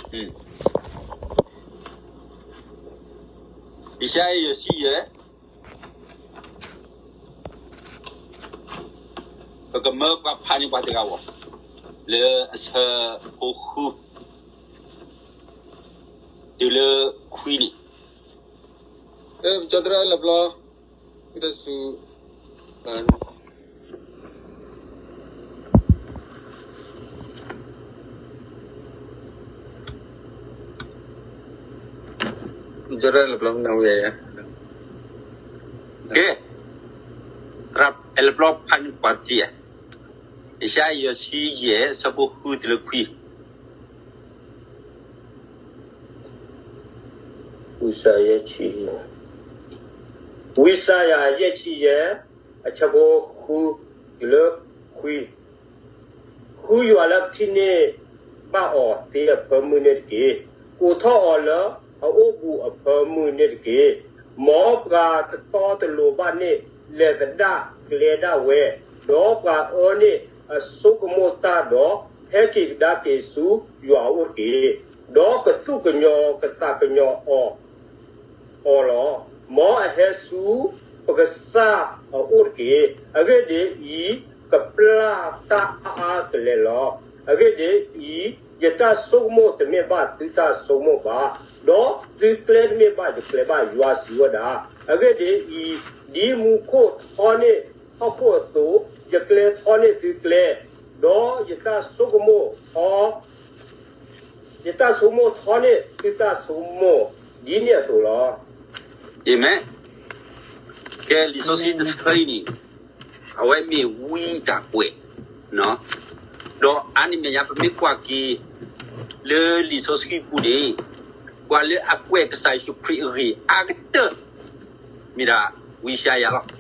ယၡါယၤယဲၢ်ဆံယဲၢ်, ပကမၢပှၤဖးန့ၢ်ပှၤတဂၤအဂီၢ်, လၢအဆၢဖိဃု တုၤလၢခွံန့ၣ်, ကၠီတရၢလၢပျီ, တၢ်စူ ကၠီတရၢလၢပျီ, ကဲ, လၢပျီဖးန့ၢ်ပှၤတက့ၢ်, ယၡါယၤယဲၢ်ဆံယဲၢ် အဆၢဖိဃုတုၤလၢခွံ. ဝံယၡါယၤယဲၢ်ဆံ, ဝံယၡါယၤယဲၢ်ဆံယဲၢ်, အဆၢဖိဃုတုၤလၢခွံ. ဃုယွၤလၢပထံၣ်န့ၢ်ဘၣ်အီၤသ့အဖၢမုၢ်န့ၣ်တက့ၢ်. ကိးထီၣ်အီၤလၢအအိၣ်ဘူးအဖၢမုၢ်န့ၣ်တက့ၢ်. မ်ပှၤတတီတလိၤဘၣ်န့ၣ် လဲၤသဒၣ်ကျဲဒၣ်ဝဲ, ဒီးပှၤအၢန့ၣ်အဆိကမိၣ်တၢ်ဒီး ဟဲက့ၤကဒါက့ၤဆူယွၤအအိၣ်တက့ၢ်. ဒီးကသူၣ်ကညီၤကသးကညီၤအီၤ အီၤလီၤ. မ်အဟဲဆူပကစၢ်အအိၣ်တက့ၢ်. အဂ့ၢ်ဒ်အံၤ, ကပျၢ်တၢ်အါအါကလဲာ်လီၤ. အဂ့ၢ်ဒ်အံၤ, ယတၢ်ဆိကမိၣ်တမ့ၢ်ဘၣ်သုတၢ်ဆိကမိၣ်ဘၣ်, ဒီးသုကျဲတမ့ၢ်ဘၣ်ယကျဲဘၣ်, ယွၤစံးဝဲဒၣ်. အဂ့ၢ်ဒ်အံၤ, ဒ်မူခိၣ်ထီန့ၢ်ဟီၣ်ခိၣ်အသိး, ယကျဲထီန့ၢ်သုကျဲ, ဒီးယတၢ်ဆိကမိၣ်ထီ ယတၢ်ဆိကမိၣ်ထီန့ၢ်သုတၢ်ဆိကမိၣ် ဒ်န့ၣ်အသိးလီၤ. အၤမ့ၣ်. ကဲ လံာ်စီဆှံတဆၢအံၤန့ၣ်, အဝဲမ့ၢ်ဝံတၢ်ကွဲး, ဒီးအါန့ၢ်မဲာ်ညါ ပမ့ၢ်ကွၢ်က့ၤ လၢလံာ်စီဆှံပူၤန့ၣ်, ပှၤလၢအကွဲးကစၢ်ယ့ၣ်ၡူးခရံာ်အဂ့ၢ်အါကတၢၢ် မ့ၢ်ဒၣ်ဝံယၡါယၤလီၤ.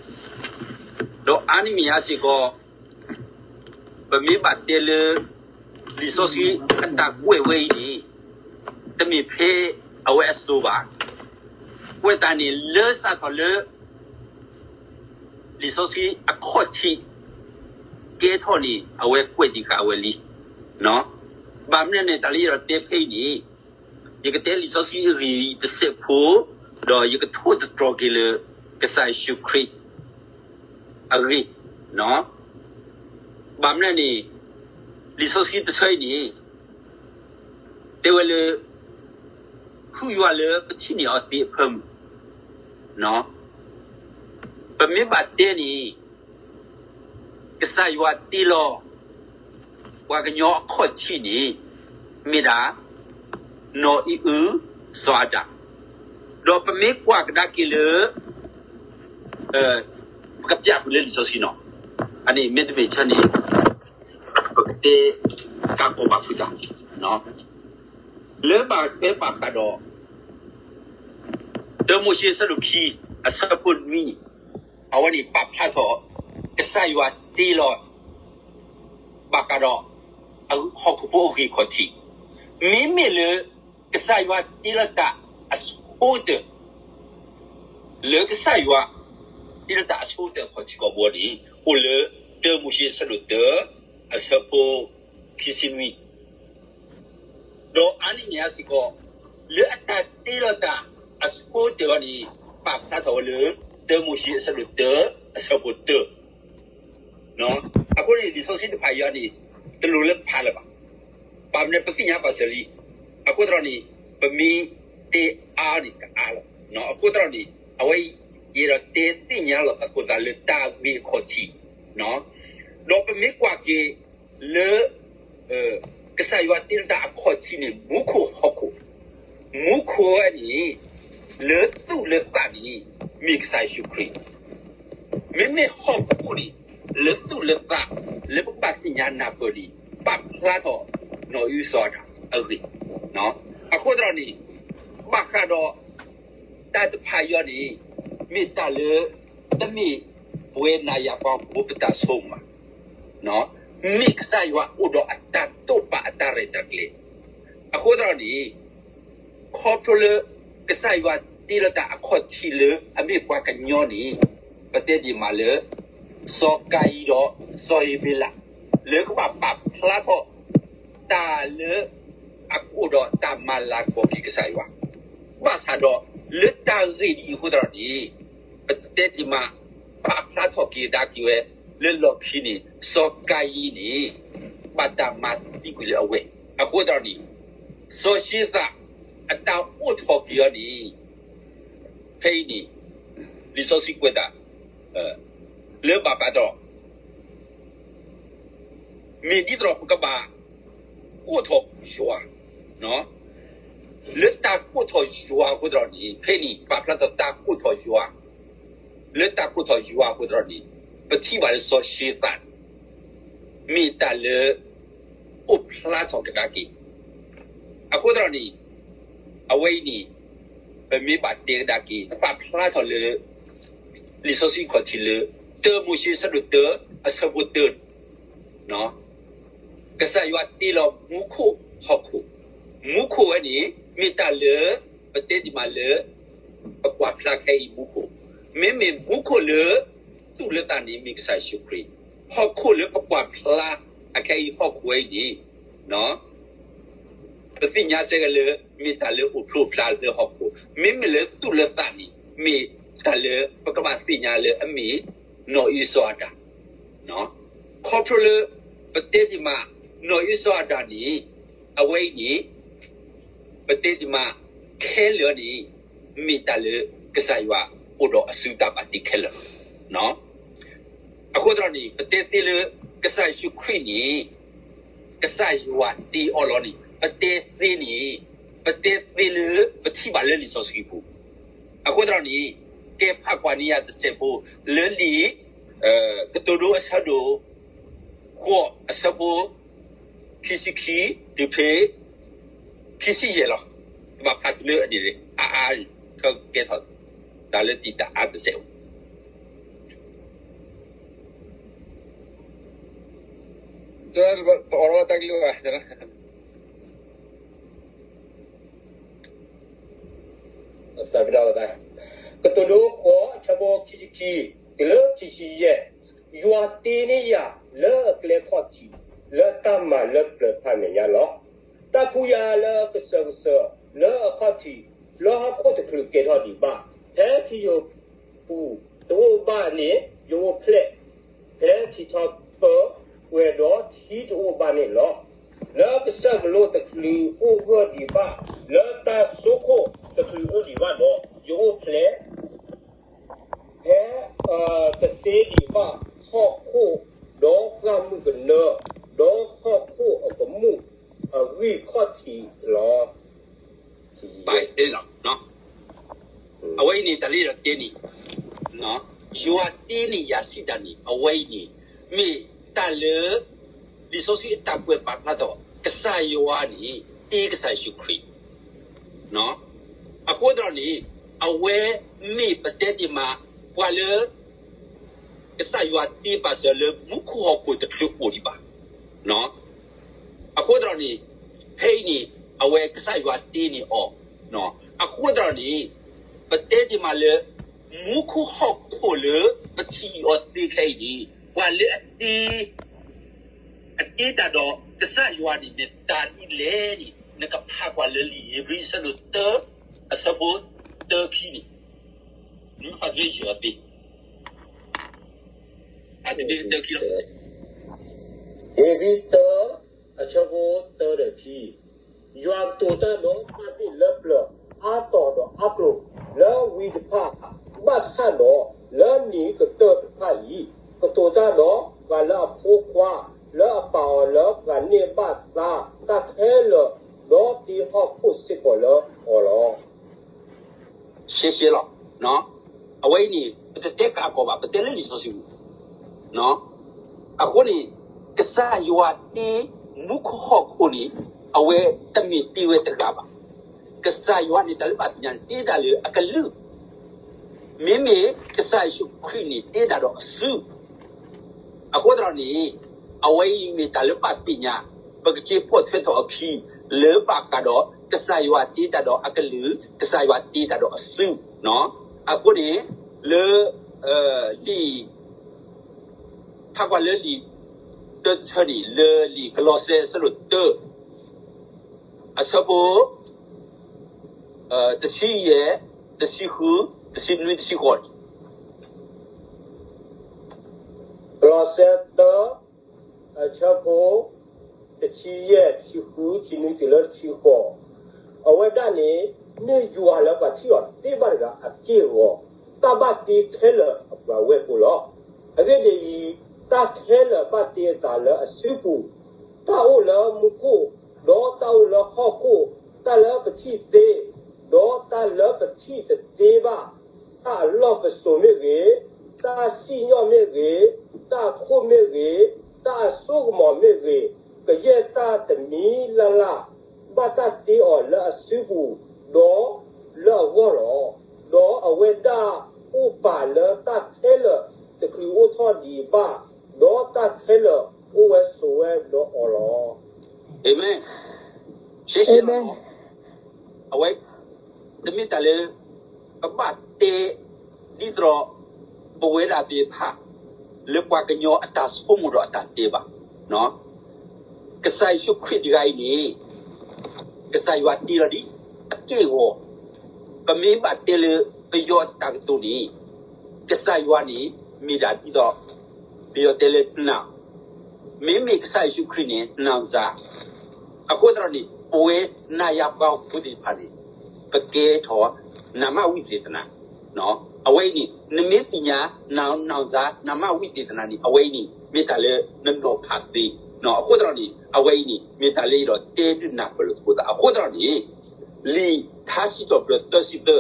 ဒီးအါန့ၢ်မဲာ်ညါစ့ၢ်ကီး ပမ့ၢ်ဘၣ်တဲလၢ လံာ်စီဆှံအတၢ်ကွဲးဝဲအံၤန့ၣ်, တမ့ၢ်ဖဲအဝဲအစိၤဘၣ်. ကွဲးတၢ်န့ၣ် လၢစးထီၣ်လၢ လံာ်စီဆှံအခီၣ်ထံး ကဲထီၣ်န့ၣ် အဝဲကွဲးတံာ်ဃာ်ဝဲလံ. ဘၣ်မနုၤန့ၣ် တၢ်လၢယအဲၣ်ဒိးတဲဖဲအံၤန့ၣ်, ယကတဲလံာ်စီဆှံအဂ့ၢ်တစဲးဖိ, ဒီးယကထိၣ်သတြီၤက့ၤလၢ ကစၢ်ယ့ၣ်ၡူးခရံာ်အဂ့ၢ်. ဘၣ်မနုၤန့ၣ်, လံာ်စီဆှံတဆၢအံၤန့ၣ် တဲဝဲလၢ ဃုယွၤလၢပထံၣ်န့ၢ်အီၤသ့အဖၢမုၢ်, ပမ့ၢ်ဘၣ်တဲန့ၣ်, ကစၢ်ယွၤတ့လီၤ ပှၤကညီအခီၣ်ထံးန့ၣ် မ့ၢ်ဒၣ် နီၢ်အံၣ်အုၣ် စီၤအၤဒၣ်, ဒီးပမ့ၢ်ကွၢ်ကဒါက့ၤလၢ ပကပျၢ်ကွံာ်လၢလံာ်စီဆှံနီၤ, အန့ၣ်မ့တမ့ၢ်ဆၢန့ၣ် ပကတဲကးကီးဘၣ်ဖုးတၢ်, လၢဘၣ်ထွဲဘၣ်ဃးဒီး တၢမိၤၡ့အဆၢဒိၣ်ခံ အဆၢဖိနွံန့ၣ်, အဝဲန့ၣ်ပာ်ဖျါထီၣ် ကစၢ်ယွၤတ့လီၤ ဘၣ်ဃးဒီး ဟီၣ်ခိၣ်ဖိအဂ့ၢ်ခီၣ်ထံး, မ့မ့ၢ်လၢ ကစၢ်ယွၤတ့လီၤတၢ်အဆိကတၢၢ်, လၢကစၢ်ယွၤတ့လီၤတၢ်အဆိကတၢၢ်အခီၣ်ထံးကီၢ်ဘိန့ၣ် အိၣ်လၢ တၢမိၤၡ့အဆၢဒိၣ်တၢ အဆၢဖိခံဆံနွံ ဒီးအါန့ၢ်မဲာ်ညါစ့ၢ်ကီး လၢအတၢ်တ့လီၤတၢ်အဆိကတၢၢ်အံၤန့ၣ် ပာ်ဖျါထီၣ်ဝဲလၢ တၢမိၤၡ့အဆၢဒိၣ်တၢ အဆၢဖိတၢ အဃိန့ၣ် လံာ်စီဆှံတဖၣ်အံၤန့ၣ် တလိၣ်လၢဖးလၢၤဘၣ်. ဘၣ်မနုၤပသ့ၣ်ညါဘၣ်စၢၤလံ. အဃိသတးန့ၣ် ပမ့ၢ်တဲအါန့ၣ်တအါလီၤ. အဃိသတးန့ၣ် အဝဲယအဲၣ်ဒိးတဲသ့ၣ်ညါလီၤသးကိးသးလၢတၢ်ဂ့ၢ်အခီၣ်ထံး, ဒီးပမ့ၢ်ကွၢ်က့ၤလၢ ကစၢ်ယွၤတ့လီၤတၢ်အခီၣ်ထံးန့ၣ် မူခိၣ်ဟီၣ်ခိၣ်, မူခိၣ်ဝဲန့ၣ် လၢသူၣ်လၢသးန့ၣ် မ့ၢ်ကစၢ်ယ့ၣ်ၡူးခရံာ်, မ့မ့ၢ်ဟီၣ်ခိၣ်န့ၣ် လၢသူၣ်လၢသး လၢပဘၣ်သ့ၣ်ညါနၢ်ပၢၢ်န့ၣ် ပာ်ဖျါထီၣ် နီၢ်အံၣ်အုၣ်စီၤအၤဒၣ်အဂ့ၢ်. အဃိသတးန့ၣ် ဘၣ်ဃးဒီး တၢ်တဖၣ်အံၤန့ၣ် မ့ၢ်တၢ်လၢ တမ့ၢ်ပဝဲနၤယၤပှၤဟီၣ်ခိၣ်ဖိပတၢ်ဆိကမိၣ်ဘၣ်. မ့ၢ်ကစၢ်ယွၤအိၣ်ဒီးအတၢ်တိာ်ပာ်အတၢ်ရဲၣ်တၢ်ကျဲၤ. အဃိသတးန့ၣ် ခီဖျိလၢ ကစၢ်ယွၤတ့လီၤတၢ်အခီၣ်ထံးလၢအမ့ၢ်ပှၤကညီန့ၣ် ပတဲဒ်မးလၢ စီၤကၤယံၣ်ဒီးစီၤဧ့ၤဘ့လး လၢကဘၣ်ပာ်ဖျါထီၣ် တၢ်လၢ အကအိၣ်ဒီးတၢ်မၤလၤကပီၤက့ၤကစၢ်ယွၤ, ဘၣ်ဆၣ်ဒီး လၢတၢ်ဂ့ၢ်ဒ်အံၤအဃိသတးန့ၣ် ပတဲတ့ၢ်မး ပာ်ဖျါထီၣ်က့ၤကဒါက့ၤဝဲ လၢလီၢ်ခံန့ၣ် စီၤကၤယံၣ်န့ၣ် ဘၣ်တၢ်မၤသံကွံာ်လၢအဝဲအံၤ အဃိသတးန့ၣ် စီၤၡ့သး အတၢ်အိးထီၣ်က့ၤအီၤန့ၣ် ဖဲအံၤန့ၣ် လံာ်စီဆှံကွဲးတၢ် လၢဘၣ်ဃးဒီး မ့ၢ်ဒ်သိးဒီးပကဘၣ်ကိးထီၣ်ယွၤ, လၢတၢ်ကိးထီၣ်ယွၤအဃိသတးန့ၣ် ဖဲန့ၣ် ပာ်ဖျါထီၣ်တၢ်ကိးထီၣ်ယွၤ, လၢတၢ်ကိးထီၣ်ယွၤအဃိသတးန့ၣ် ပထံၣ်ဘၣ်လၢစီၤၡ့သးန့ၣ် မ့ၢ်တၢ်လၢ အိၣ်ဖျါထီၣ်ကဒါက့ၤ အဃိသတးန့ၣ် အဝဲအံၤန့ၣ် ပမ့ၢ်ဘၣ်တဲကဒါက့ၤ ပာ်ဖျါထီၣ်လၢ လံာ်စီဆှံခီၣ်ထံးလၢ တၢမိၤၡ့ အဆၢဒိၣ်တၢ အဆၢဖိတၢ ကစၢ်ယွၤတ့လီၤမူခိၣ်ဟီၣ်ခိၣ်, မူခိၣ်ဝဲန့ၣ် မ့ၢ်တၢ်လၢ ပတဲဒံးမးလၢ ပကွၢ်ဖျါခဲအံၤမူခိၣ်, မ့မ့ၢ်မူခိၣ်လၢ သူၣ်လၢသးန့ၣ် မ့ၢ်ကစၢ်ယ့ၣ်ၡူးခရံာ်, ဟီၣ်ခိၣ်လၢပကွၢ်ဖျါ အခဲအံၤဟီၣ်ခိၣ်ဝဲအံၤန့ၣ် ပသ့ၣ်ညါစ့ၢ်ကီးလၢ မ့ၢ်တၢ်လၢအိၣ်ဖျိဖျါလၢဟီၣ်ခိၣ်, မ့မ့ၢ်လၢသူၣ်လၢသးန့ၣ် မ့ၢ်တၢ်လၢပကဘၣ်သ့ၣ်ညါလၢအမ့ၢ် နီၢ်အံၤစီၤအၤဒၣ်, ခီဖျိလၢ ပတဲဒံးမး နီၢ်အံၤစီၤအၤဒၣ်န့ၣ် အဝဲအံၤန့ၣ် ပတဲဒံးမး ခဲလၢာ်န့ၣ် မ့ၢ်တၢ်လၢကစၢ်ယွၤအိၣ်ဒီးအစုတၢ်ဘၣ်တ့ခဲလၢာ်လီၤ. အဃိသတးန့ၣ် ပတဲသ့လၢ ကစၢ်ယ့ၣ်ၡူးခရံာ်န့ၣ် ကစၢ်ယွၤတ့အီၤလီၤန့ၣ် ပတဲသ့န့ၣ် ပတဲသ့လၢပထံၣ်ဘၣ်လၢလံာ်စီဆှံပူၤ, အဃိသတးန့ၣ် ကဲဖးကွၢ်န့ၢ်ယၤတစဲးဖိ လၢလံာ် ကတိၤဒိအဆၢဒိၣ် ဃိးအဆၢဖိ ခံဆံခံ တုၤဖဲ ခံဆံယဲၢ်လီၤ. ဘၣ်ဖးတုၤလၢအန့ၣ် အါအါ ကဲထီၣ် တၢ်လၢတံာ်တာ်အါတစဲး တအိးထီၣ်တၢ်ကလုၢ်ဘၣ်, ကတိၤဒိဃိး အဆၢဖိခံဆံခံ တုၤလၢခံဆံယဲၢ်, ယွၤတ့န့ၢ်ယၤလၢအကျဲခီၣ်ထံး လၢတၢ်မၤလၢပျၢၤတဖၣ်မဲာ်ညါလီၤ. တၢ်ဖှူယၤလၢအကစၢၢ်ကစၢၢ် လၢအခီၣ်ထံး လၢဟီၣ်ခိၣ်တချုးကဲထီၣ်ဒံးဘၣ်, ဖဲထံယိာ်ပူၤတအိၣ်ဘၣ်န့ၣ် ယအိၣ်ဖျဲၣ် ဖဲထံထီၣ်ပၢပှဲၤဒီးထံတအိၣ်ဘၣ်န့ၣ်လီၤ. လၢကစၢၢ်ကလိတချုးအိၣ်ဂၢၢ်ဒံးဘၣ်, လၢတၢ်စိခိၣ်တချုးအိၣ်ဒံးဘၣ်ဒီး ယအိၣ်ဖျဲၣ် ဖဲတသ့ဒံးဘၣ်ဟီၣ်ခိၣ်, ဒီးပှၢ်မုၢ်ကနၢ, ဒီးဟီၣ်ခိၣ်အကမူၣ်အဂံၢ်ခီၣ်ထံးလီၤ. အဝဲအံၤန့ၣ် တၢ်လၢယတဲန့ၣ် ယွၤတ့န့ၢ်ယၤစံးတၢ်န့ၣ် အဝဲအံၤန့ၣ် မ့ၢ်တၢ်လၢ လံာ်စီဆှံအတၢ်ကွဲးပာ်ဖျါထီၣ် ကစၢ်ယွၤန့ၣ် တ့ကစၢ်ယ့ၣ်ၡူးခရံာ် အဃိသတးန့ၣ် အဝဲမ့ၢ်ပတဲတ့ၢ်မး ပှၤလၢ ကစၢ်ယွၤတ့ပာ်စၢၤလၢမူခိၣ်ဟီၣ်ခိၣ်တချုးအိၣ်ဒံးဘၣ်. အဃိသတးန့ၣ် ဖဲအံၤန့ၣ် အဝဲကစၢ်ယွၤတ့န့ၢ်အီၤ, အဃိသတးန့ၣ် ပတဲတ့ၢ်မးလၢ မူခိၣ်ဟီၣ်ခိၣ်လၢပထံၣ်အီၤသ့ခဲအံၤန့ၣ် ပှၤလၢအတ့ အတ့တၢ်ဒီးကစၢ်ယွၤန့ၣ် မ့ၢ်တၢ်ဒ်လဲၣ်န့ၣ် နကဖးကွၢ်လၢလံာ်ဧ့ၤဘြံၤအဆၢဒိၣ်တၢ အဆၢဖိတၢခံန့ၣ် နမ့ၢ်ဖးတရ့ယီၤသ့ ဖးတရ့တၢခံလီၤ. ဧ့ၤဘြံၤတၢ အဆၢဖိတၢဒီးခံ, ယွၤကတိၤတၢ်ဒီးတၢ်ဘ့ၣ်လၢပျၢၤအါတီၤဒီးအါကျိၤလၢဝံတဖၣ်, ဘၣ်ဆၣ်ဒီးလၢနံၤကတၢၢ်တဖၣ်အံၤ ကတိၤတၢ်ဒီးပှၤလၢအဖိခွါ လၢအပာ်အီၤလၢပှၤန့ၢ်ဘၣ်သါတၢ်ခဲလၢာ်, ဒီးတ့ဟီၣ်ခိၣ်စ့ၢ်ကီးလၢအီၤလီၤ. ရှဲရှဲလီၤ. အဝဲအံၤန့ၣ် ပတတဲကးကီးဘၣ်, ပတဲလၢလံာ်စီဆှံပူၤ. အဃိန့ၣ် ကစၢ်ယွၤတ့မူခိၣ်ဟီၣ်ခိၣ်န့ၣ် အဝဲတမ့ၢ်တ့ဝဲတဂၤဘၣ်. ကစၢ်ယွၤန့ၣ် တၢ်လၢဘၣ်သ့ၣ်ညါန့ၣ် တ့တၢ်လၢအကလုၢ်, မ့မ့ၢ်ကစၢ်ယ့ၣ်ၡူးခရံာ်န့ၣ် တ့တၢ်ဒီးအစု အဃိသတးန့ၣ် အဝဲအံၤမ့ၢ်တၢ်လၢဘၣ်သ့ၣ်ညါ ပကက့ၤပိာ်ထွဲထီၣ်အခံ လၢဘၣ်ဃးဒီး ကစၢ်ယွၤတ့တၢ်ဒီးအကလုၢ်, ကစၢ်ယွၤတ့တၢ်ဒီးအစု. အဃိန့ၣ် လၢ လံာ် ဖးကွၢ်လၢလံာ် တၢတဆၢန့ၣ် လၢလံာ်ကလီးစဲအဆၢဒိၣ်တၢ အဆၢဖိ တဆံယဲၢ်, တဆံဃု, တဆံနွံ, တဆံဃိး, ကလီးစဲသၢ အဆၢဖိ တဆံယဲၢ်, တဆံဃု, တဆံနွံတုၤလၢတဆံဃိး, အဝဲဒၣ်န့ၣ် မ့ၢ်ယွၤလၢပှၤထံၣ်အီၤသ့ဘၣ်တဂၤအက့ၢ်အဂီၤ, တၢ်ဘၣ်တ့ခဲလၢာ်အပှၤဝဲၢ်ကိာ်လီၤ. အဂ့ၢ်ဒ်အံၤ, တၢ်ခဲလၢာ်ဘၣ်တ့အသးလၢအစုပူၤ, တၢ်အိၣ်လၢမူခိၣ်, ဒီးတၢ်အိၣ်လၢဟီၣ်ခိၣ်, တၢ်လၢပထံၣ်သ့, ဒီးတၢ်လၢပထံၣ်တသ့ဘၣ်, တၢ်အလီၢ်ပစိာ်မ့ၢ်ဂ့ၤ, တၢ်စံၣ်ညီၣ်မ့ၢ်ဂ့ၤ, တၢ်အခိၣ်မ့ၢ်ဂ့ၤ, တၢ်အစိကမီၤမ့ၢ်ဂ့ၤ, ကယဲၢ်တၢ်တမံၤလၢ်လၢ် ဘၣ်တၢ်တ့အီၤလၢအစုပူၤ, ဒီးလၢအဂီၢ်လီၤ. ဒီးအဝဲဒၣ်အိၣ်ပာ်လၢတၢ်ခဲလၢာ်တချုးအိၣ်ထီၣ်ဒံးဘၣ်, ဒီးတၢ်ခဲလၢာ်အိၣ်ဝဲဆိးဝဲဒီးအီၤလီၤ. အၤမ့ၣ်. ရှဲရှဲလီၤ. အဝဲ တမ့ၢ်တၢ်လၢ ပဘၣ်တဲ ဒ်သိး ပဝဲဒၣ်သ့ၣ်တဖၣ် လၢပှၤကညီအတၢ်ဆိကမိၣ်ဒီးအတၢ်တဲဘၣ်. ကစၢ်ယ့ၣ်ၡူးခရံာ်တဂၤအံၤန့ၣ် ကစၢ်ယွၤတ့လီၤဒ်အက့ၢ်အဂီၤ, ပမ့ၢ်ဘၣ်တဲလၢ ပယီၤအတၢ်ကတိၤန့ၣ် ကစၢ်ယွၤန့ၣ် မ့ၢ်ဒၣ်ဒ်သိး ပယီၤတဲလၢ နၢ်, မ့မ့ၢ်ကစၢ်ယ့ၣ်ၡူးခရံာ်န့ၣ် နၢ်စၢ်, အဃိသတးဒီးန့ၣ် ပဝဲနၤယၤပှၤဟီၣ်ခိၣ်ဖိသ့ၣ်တဖၣ်န့ၣ် ပကဲထီၣ် နၢ်မၢ်ဝံသ့ၣ်သနၢ်, အဝဲအံၤန့ၣ် နမ့ၢ်သ့ၣ်ညါ နၢ် နၢ်စၢ် နၢ်မၢ်ဝံသ့ၣ်သနၢ်န့ၣ် အဝဲအံၤန့ၣ် မ့ၢ်တၢ်လၢနနီၤဖးသ့, အဃိသတးဒီးန့ၣ် အဝဲအံၤန့ၣ် မ့ၢ်တၢ်လၢယဒီးတဲဒုးနၢ်ပၢၢ်လိာ်သကိးသး အဃိသတးဒီးန့ၣ် လံာ်ထါစံးထီၣ်ပတြၢၤသၢဆံသၢ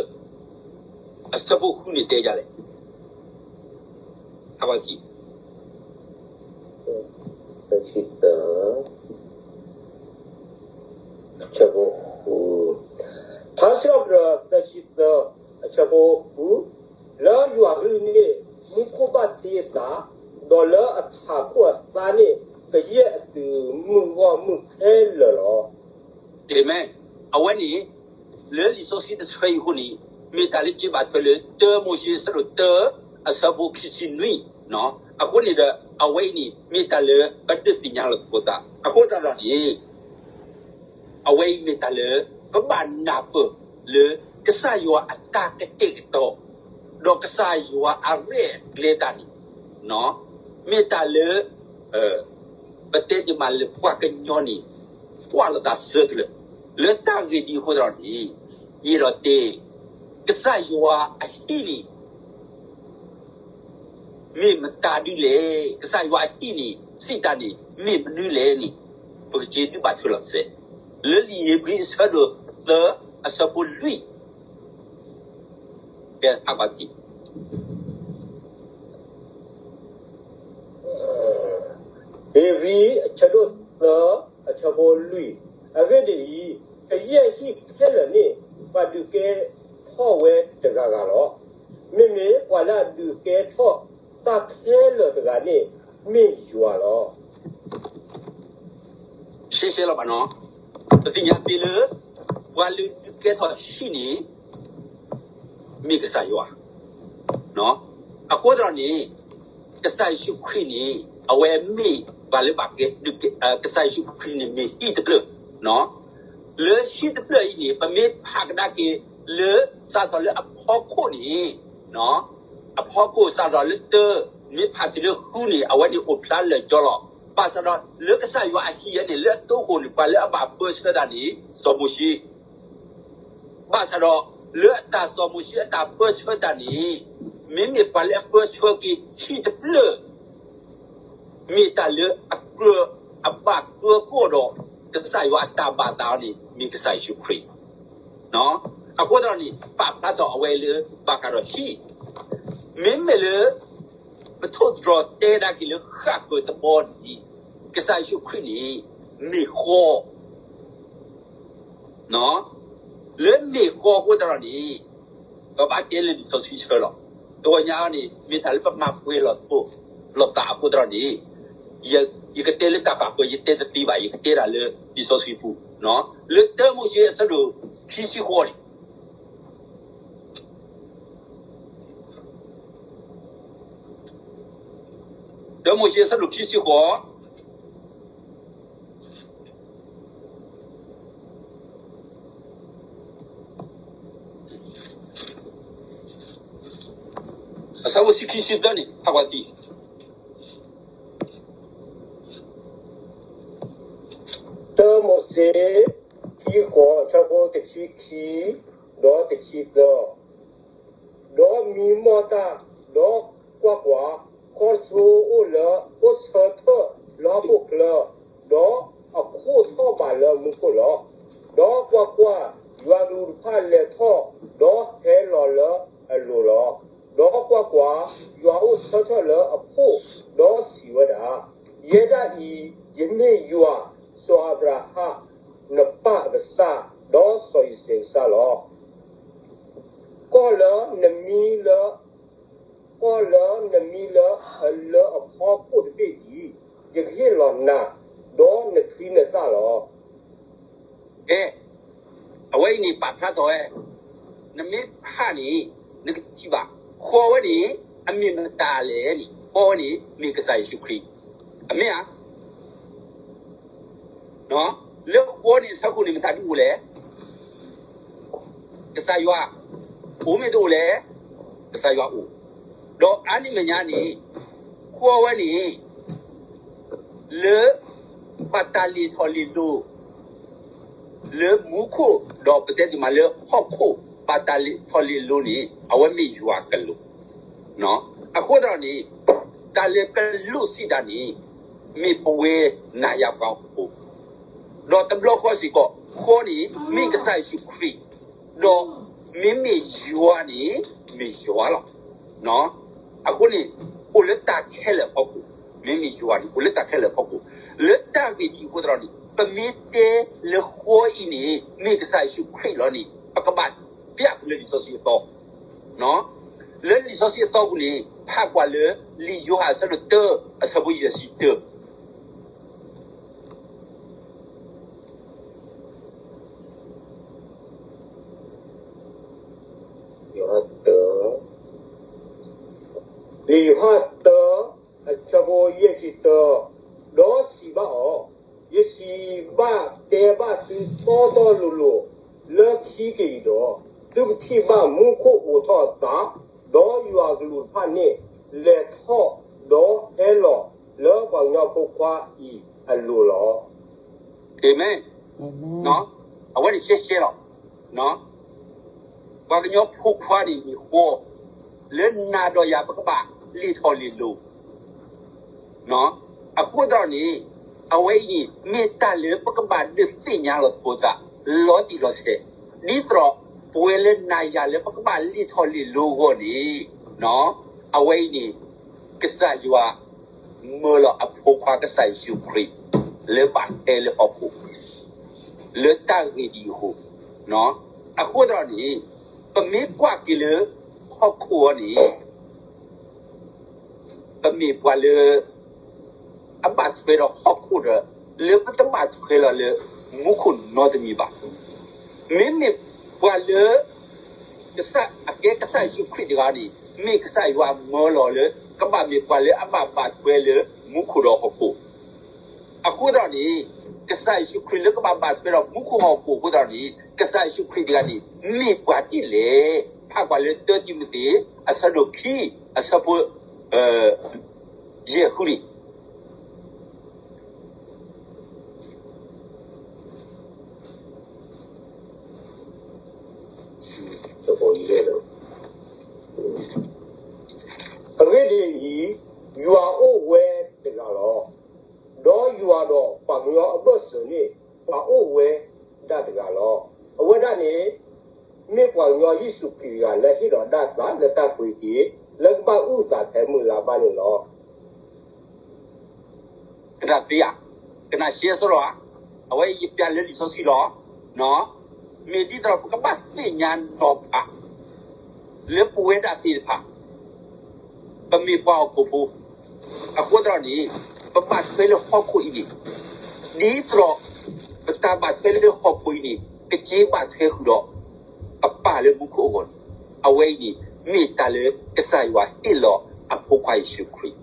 အဆၢဖိဃုန့ၣ်တဲဒ်လဲၣ်. ထါဘၣ်ထံး သၢဆံသၢ အဆၢဖိဃု, ထါစံးထီၣ်ပတြၢၤသၢဆံသၢ အဆၢဖိဃု, လၢယွၤအကလုၢ်န့ၣ် မူခိၣ်ဘၣ်တ့အသး, ဒီးလၢအထးခိၣ်အသါန့ၣ် ကယဲၢ်အတုၤမုၢ်ဂီၢ်မုၢ်ခဲလၢာ်လီၤ. အၤမ့ၣ်. အဝဲန့ၣ် လၢလံာ်စီဆှံတဆၢအံၤအဃိန့ၣ် မ့ၢ်တၢ်လၢစံးဘၣ်ထွဲလၢ တၢမိၤၡ့အဆၢဒိၣ်တၢ အဆၢဖိခံဆံနွံ, အဃိန့ၣ်ဒီး အဝဲအံၤန့ၣ် မ့ၢ်တၢ်လၢပဒုးသ့ၣ်ညါလိာ်သကိးသး အဃိသတးဒီးန့ၣ် အဝဲအံၤမ့ၢ်တၢ်လၢ ပဘၣ်နၢ်ပၢၢ်လၢ ကစၢ်ယွၤအတၢ်ကတဲာ်ကတီၤ ဒီးကစၢ်ယွၤအရဲၣ်အကျဲၤတၢ်န့ၣ် မ့ၢ်တၢ်လၢ ပတဲတ့ၢ်မးလၢပှၤကညီန့ၣ် ကွၢ်လိာ်သးစၢၤတလၢာ်, လၢတၢ်ဂ့ၢ်ဒ်အဃိသတးန့ၣ် ယအဲၣ်ဒိးတဲ ကစၢ်ယွၤအဟံၣ်န့ၣ် မ့ၢ်မတၤဒ်လဲၣ်, ကစၢ်ယွၤအဟံၣ်န့ၣ် စံးတၢ်န့ၣ် မ့ၢ်မနုၤလဲၣ်န့ၣ် ပကစ့ဒုးဘၣ်ထွဲလိာ်သး, လၢလံာ်ဧ့ၤဘြံၤအဆၢဒိၣ်သၢ အဆၢဖိလွံၢ် ကဲ ထါဘၣ်ထံး ဧ့ၤဘြံၤအဆၢဒိၣ်သၢ အဆၢဖိလွံၢ်, အဂ့ၢ်ဒ်အံၤ, ကယဲၢ်ဟံၣ်ခဲလၢာ်န့ၣ် ပှၤဒုးကဲထီၣ်ဝဲတဂၤဂၤလီၤ. မ့မ့ၢ်ပှၤလၢအဒုးကဲထီၣ်တၢ်ခဲလၢာ်တဂၤန့ၣ် မ့ၢ်ယွၤလီၤ. ရှဲရှဲလီၤဘၣ်နီၤ, ပသ့ၣ်ညါသ့လၢ ပှၤလၢဒုးကဲထီၣ်ဟံၣ်န့ၣ် မ့ၢ်ကစၢ်ယွၤ အဃိသတးန့ၣ် ကစၢ်ယ့ၣ်ၡူးခရံာ်န့ၣ် အဝဲမ့ၢ်ပှၤလၢဘၣ်ကဲ ကစၢ်ယ့ၣ်ၡူးခရံာ်န့ၣ်မ့ၢ်ဟံၣ်တဖျၢၣ်, လၢဟံၣ်တဖျၢၣ်အံၤန့ၣ် ပမ့ၢ်ဖးကဒါက့ၤလၢ စးထီၣ်လၢအဖီခိၣ်န့ၣ် အဖီခိၣ်စးထီၣ်လၢတၢ မ့ၢ်ဖးတုၤလၢဃုန့ၣ် အဝဲန့ၣ်အိၣ်ဖျါလၢာ်ကၠီလီၤ. ဘၣ်ဆၣ်ဒီးလၢကစၢ်ယွၤအဟံၣ်အံၤန့ၣ် လၢအတိခိၣ်န့ၣ် ပှၤလၢအဘၣ်ပၢဆှၢတၢ်န့ၣ် စီၤမိၤၡ့ ဘၣ်ဆၣ်ဒီး လၢအတၢ်စီၤမိၤၡ့အတၢ်ပၢဆှၢတၢ်န့ၣ် မ့မ့ၢ်ပှၤလၢအပၢဆှၢက့ၤဟံၣ်တဖျၢၣ် မ့ၢ်တၢ်လၢအကြၢး အဘၣ်ကြၢးကီၢ်ဒီး ကစၢ်ယွၤအတၢ်ဘၣ်သးန့ၣ် မ့ၢ်ကစၢ်ယ့ၣ်ၡူးခရံာ် အဃိသတးန့ၣ် ပာ်ဖျါထီၣ်အဝဲလၢ ဘၣ်ဃးဒီးဟံၣ်, မ့မ့ၢ်လၢ ပထိၣ်သတြီၤတဲဒၣ်က့ၤလၢဃၣ်ဃၢၤတဘီန့ၣ် ကစၢ်ယ့ၣ်ၡူးခရံာ်န့ၣ် မ့ၢ်ဃီ လၢမ့ၢ်ဃီအဃိသတးန့ၣ် ပဘၣ်တဲလၢလံာ်စီဆှံဆၢလီၤ. တဂီၤညါအံၤန့ၣ် မ့ၢ်တၢ်လၢပမၤပှဲၤလီၤသကိးလိာ်သးအဃိသတးန့ၣ် ယကတဲလၢတၢ်ပာ်ပှဲၤ ယတဲတသ့ဘၣ်, ယကတဲဒၣ်လၢလံာ်စီဆှံပူၤ လၢတၢမိၤၡ့အဆၢဒိၣ်ခံဆံဃိးန့ၣ် တၢမိၤၡ့အဆၢဒိၣ်ခံဆံဃိး ဆၢဖိဆံခံဆံသၢန့ၣ် ဖးကွၢ်သံ တၢမိၤၡ့ ခံဃိး ဆၢဖိတဆံခံ ဒီးတဆံသၢ, ဒီးမံမီၢ်တၢ်, ဒီးကွၢ်ကွၢ်, ဃီတစိၤအိၣ်လၢ အိၣ်ဆၢထၢၣ်လၢဟီၣ်ခိၣ်ချၢ, ဒီးအခိၣ်ထီၣ်ဘးလၢမူခိၣ်လီၤ. ဒီးကွၢ်ကွၢ်, ယွၤကလူးတဖၣ်လဲၤထီၣ်, ဒီးဟဲလီၤလၢအလိၤလီၤ. ဒီးကွၢ်ကွၢ်, ယွၤအိၣ်ဆၢထၢၣ်လၢအခိၣ်, ဒီးစံးဝဲဒၣ်, ယဲဒၣ်အံၤ ယမ့ၢ်ယွၤ စီၤအၤဘြၤဟၣ် နပၢ်အကစၢ်, ဒီးစီၤအံၤစဲးအကစၢ်လီၤ. ကီၢ်လၢနမံလၢ, ကီၢ်လၢနမံလၢအလၢအဖီခိၣ်တဘ့ၣ်အံၤ, ယကဟ့ၣ်လီၤနၤ, ဒီးနချံနသၣ်လီၤ. ကဲ, အဝဲအံၤန့ၣ် ပာ်ဖျါထီၣ်ဝဲ, နမ့ၢ်ဖးန့ၣ် နကထံၣ်ဘၣ်, ဃီဝဲန့ၣ် အမ့ၢ်မတၤလဲၣ်န့ၣ်, ဃီဝဲန့ၣ် မ့ၢ်ကစၢ်ယ့ၣ်ၡူးခရံာ်, အမ့ၢ်ဧါ. လၢဃီန့ၣ်အဆၢခိၣ်န့ၣ် မတၤဒုးအိၣ်လဲၣ်. ကစၢ်ယွၤ, အိၣ်မ့ၢ်တအိၣ်လဲၣ်. ကစၢ်ယွၤအိၣ်, ဒီးအါန့ၢ်မဲာ်ညါန့ၣ်, ဃီဝဲန့ၣ် လၢ ဘၣ်တၢ်လ့ၤထီၣ်လ့ၤလီၤ လၢမူခိၣ် ဒီးပတဲတ့ၢ်မးလၢဟီၣ်ခိၣ် ဘၣ်တၢ်လ့ၤထီၣ်လ့ၤလီၤန့ၣ် အဝဲမ့ၢ်ယွၤကလူး, အဃိသတးန့ၣ် တၢ်လၢကလူးစံးတၢ်န့ၣ် မ့ၢ်ပဝဲနၤယၤပှၤဟီၣ်ခိၣ်ဖိ, ဒီးတဘျီဃီစ့ၢ်ကီး ဃီန့ၣ် မ့ၢ်ကစၢ်ယ့ၣ်ၡူးခရံာ်, ဒီးမ့မ့ၢ်ယွၤန့ၣ် မ့ၢ်ယွၤလီၤ. အဃိန့ၣ် အိၣ်လၢတၢ်ခဲလၢာ်အဖီခိၣ်, မ့မ့ၢ်ယွၤန့ၣ် အိၣ်လၢတၢ်ခဲလၢာ်အဖီခိၣ်, လၢတၢ်ဂ့ၢ်ဒ်အဃိသတးန့ၣ် ပမ့ၢ်တဲလၢဃီအံၤန့ၣ် မ့ၢ်ကစၢ်ယ့ၣ်ၡူးခရံာ်လီၤန့ၣ် ပကဘၣ်ပျၢ်လၢလံာ်စီဆှံအသီ, လၢလံာ်စီဆှံအသီပူၤန့ၣ် ဖးကွၢ်လၢ လံာ်ယိၤဟၣ်အဆၢဒိၣ်တၢ အဆၢဖိယဲၢ်ဆံတၢ လံာ်ယိၤဟၣ်တၢ, လံာ်ယိၤဟၣ်တၢ, အဆၢဖိယဲၢ်ဆံတၢ, ဒီးစံးဘၣ်အီၤ, ယစံးဘၣ်တဲဘၣ်သုတီတီလိၤလိၤ, လၢခံက့ၤအံၤဒီး သုကထံၣ်ဘၣ်မူခိၣ်အိးထီၣ်အသး, ဒီးယွၤကလူးတဖၣ်န့ၣ် လဲၤထီၣ်ဒီးဟဲလီၤလၢပှၤကညီဖိခွါအံၤအလိၤလီၤ. အၤမ့ၣ်. အဝဲန့ၣ်ရှဲရှဲလီၤ. ပှၤကညီဖိခွါန့ၣ်မ့ၢ်ဃီ, လၢနၤဒီးယၤပကဘၣ်လ့ၤထီၣ်လ့ၤလီၤ. အဃိသတးန့ၣ် အဝဲအံၤန့ၣ် မ့ၢ်တၢ်လၢပကဘၣ်ဒုးသ့ၣ်ညါလီၤသကိးသး လီၤတံၢ်လီၤဆဲး, ဒ်သိးဒီး ပဝဲလၢနၤယၤလၢပကဘၣ်လ့ၤထီၣ်လ့ၤလီၤအဂီၢ်န့ၣ်, အဝဲအံၤန့ၣ် ကစၢ်ယွၤ မၢလီၤအဖိခွါကစၢ်ယ့ၣ်ၡူးခရံာ် လၢဘၣ်ဟဲလၢဟီၣ်ခိၣ် လၢတၢ်ဂ့ၢ်ဒ်အံၤအဃိ, အဃိသတးန့ၣ် ပမ့ၢ်ကွၢ်က့ၤလၢဟီၣ်ခိၣ်အံၤန့ၣ် ပမ့ၢ်ပှၤလၢ အဘၣ်ထွဲဒီးဟီၣ်ခိၣ်ဒီး လၢပတဘၣ်ထွဲလီၤလၢမူခိၣ်နီတမံၤဘၣ်. မ့မ့ၢ်ပှၤလၢ ကစၢ် အကဲကစၢ်ယ့ၣ်ၡူးခရံာ်တဂၤန့ၣ် မ့ၢ်ကစၢ်ယွၤမၢလီၤလၢ ကဘၣ်မ့ၢ်ပှၤလၢအဘၣ်ဘၣ်ထွဲလၢမူခိၣ်ဒီးဟီၣ်ခိၣ် အဃိသတးန့ၣ် ကစၢ်ယ့ၣ်ၡူးခရံာ်လၢကဘၣ်ဘၣ်ထွဲဒီးမူခိၣ်ဟီၣ်ခိၣ်အဃိသတးန့ၣ် ကစၢ်ယ့ၣ်ၡူးခရံာ်တဂၤန့ၣ် မ့ၢ်ပှၤဒ်လဲၣ် ဖးကွၢ်လၢတၢတံၤမသ့း အဆၢဒိၣ်ခံ အဆၢဖိ ယဲၢ်ဃုန့ၣ် အဂ့ၢ်ဒ်အံၤ, ယွၤအိၣ်ဝဲတဂၤလီၤ. ဒီးယွၤဒီးပှၤကညီအဘၢၣ်စၢၤန့ၣ် ပှၤအိၣ်ဝဲဒၣ်တဂၤလီၤ. အဝဲဒၣ်န့ၣ် မ့ၢ်ပှၤကညီယ့ၣ်ၡူးခရံာ်တဂၤလၢဟ့ၣ်လီၤဒၣ်သးလၢတၢ်ကွဲးက့ၤ လၢကဘၣ်အုၣ်သးထဲမုၢ်လၢ်ဘၣ်န့ၣ်လီၤ. ကနၣ်သ့ဧါ, ကနၣ်ရှဲစရီဧါ, အဝဲယပျးလၢလံာ်စီဆှံလီၤ. မ့ၢ်ဒ်သိးပကဘၣ်သ့ၣ်ညါနီၤဖး လၢပဝဲဒၣ်သ့ၣ်တဖၣ် ပမ့ၢ်ပှၤဟီၣ်ခိၣ်ဖိ အဃိသတးန့ၣ် ပဘၣ်ထွဲလၢဟီၣ်ခိၣ်အံၤန့ၣ် ဒ်သိး ပတၢ်ဘၣ်ထွဲလၢဟီၣ်ခိၣ်အံၤန့ၣ် ကက့ၤဘၣ်ထွဲဃုာ်ဒီး ပပၢ်လၢမူခိၣ်အဂီၢ်န့ၣ် အဝဲအံၤန့ၣ် မ့ၢ်တၢ်လၢကစၢ်ယွၤဟ့ၣ်လီၤအဖိခွါယ့ၣ်ၡူးခရံာ်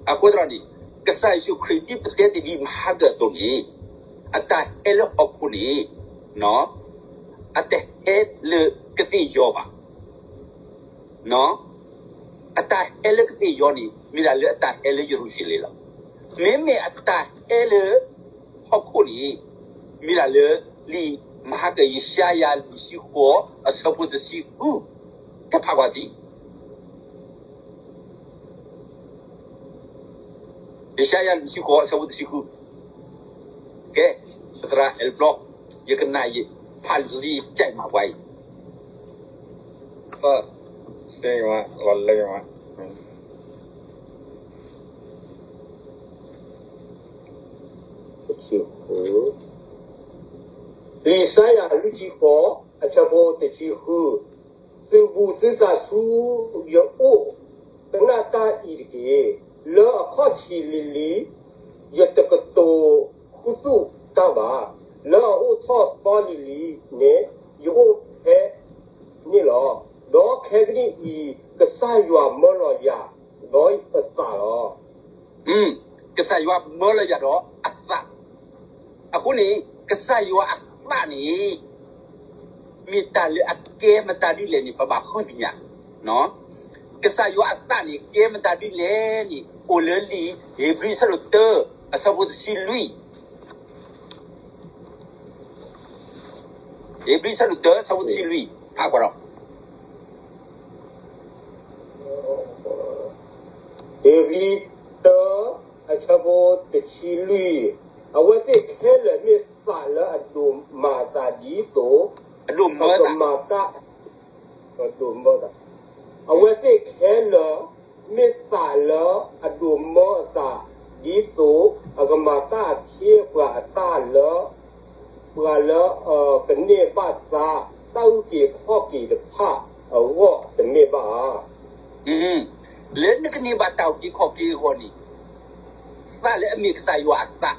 အဃိသတးန့ၣ် ကစၢ်ယ့ၣ်ၡူးခရံာ်ဒ်ပတဲတ့ၢ်ဒ်မဟါကၢၣ်အသိးန့ၣ် အတၢ်ဟဲလၢဟီၣ်ခိၣ်န့ၣ် အတဟဲလၢကသ့ၣ်ယီၤဘၣ်. အတၢ်ဟဲလၢကသ့ၣ်ယီၤန့ၣ် မ့ၢ်ဒၣ်လၢအတၢ်ဟဲလၢယရူၤၡလ့ၣ်လီၤ. မ့မ့ၢ်အတၢ်ဟဲလၢဟီၣ်ခိၣ်န့ၣ် မ့ၢ်ဒၣ်လၢ လံာ်မၤကၤယၡါယၤလွံၢ်ဆံဃိး အဆၢဖိတဆံဃု, ကဖးကွၢ်သံ ယၡါယၤလွံၢ်ဆံဃိးအဆၢဖိတဆံဃု, ကဲ, သရၣ်အဲၣ်ဘျီ, ယကနၣ်ယဖးလံာ်စီဆှံ ယကမၤပှၤအံၤ, လီၤလၢမး, လံာ်ယၡါယၤလွံၢ်ဆံဃိး အဆၢဖိတဆံဃု, သုးဘူးသုသးဆူယအိၣ်ကနၣ်တၢ်အံၤတက့ၢ်. လၢအခီၣ်ထံးလံၤလံၤ ယတကတိၤခူသူၣ်တၢ်ဘၣ်. လၢအအိၣ်ထီၣ်သီလံၤလံၤန့ၣ် ယအိၣ်ဖဲန့ၣ်လီၤ. ဒီးခဲကနံၣ်အံၤ ကစၢ်ယွၤမၢလီၤယၤဒီးအသးလီၤ. ကစၢ်ယွၤမၢလီၤယၤဒီးအသး, အဃိန့ၣ် ကစၢ်ယွၤအသးန့ၣ် မ့ၢ်တၢ်လၢအကဲမတၤဒ်လဲၣ်န့ၣ် ပဘၣ်ဃုသ့ၣ်ညါ, ကစၢ်ယွၤအသးန့ၣ် ကဲမတၤဒ်လဲၣ်န့ၣ် အိၣ်လၢလံာ်ဧ့ၤဘြံၤဆၢဒိၣ်တၢ အဆၢဖိတဆံလွံၢ်, ဧ့ၤဘြံၤဆၢဒိၣ်တၢ အဆၢဖိတဆံလွံၢ်, ဖးကွၢ်ဒီး ဧ့ၤဘြံၤတၢ အဆၢဖိတဆံလွံၢ်, အဝဲသ့ၣ်ခဲလၢာ်မ့ၢ်သးလၢအဒိၣ်မးအသးဒ်သိး, အဒိၣ်မၢသး, အဝဲသ့ၣ်ခဲလၢာ် မ့ၢ်သးလၢအဒိၣ်မၢအသး ဒ်သိး အကမၤတၢ်အခ့အပှၤအတၢ်လၢ ပှၤလၢအကန့ၢ်ဘၣ်သါ တၢ်အုၣ်က့ၤခီၣ်က့ၤတဖၣ်အဂီၢ်တမ့ၢ်ဘၣ်ဧါ. လၢနကန့ၢ်ဘၣ်တၢ်အုၣ်က့ၤခီၣ်က့ၤအဂီၢ်န့ၣ် သးလၢအမ့ၢ်ကစၢ်ယွၤအသး,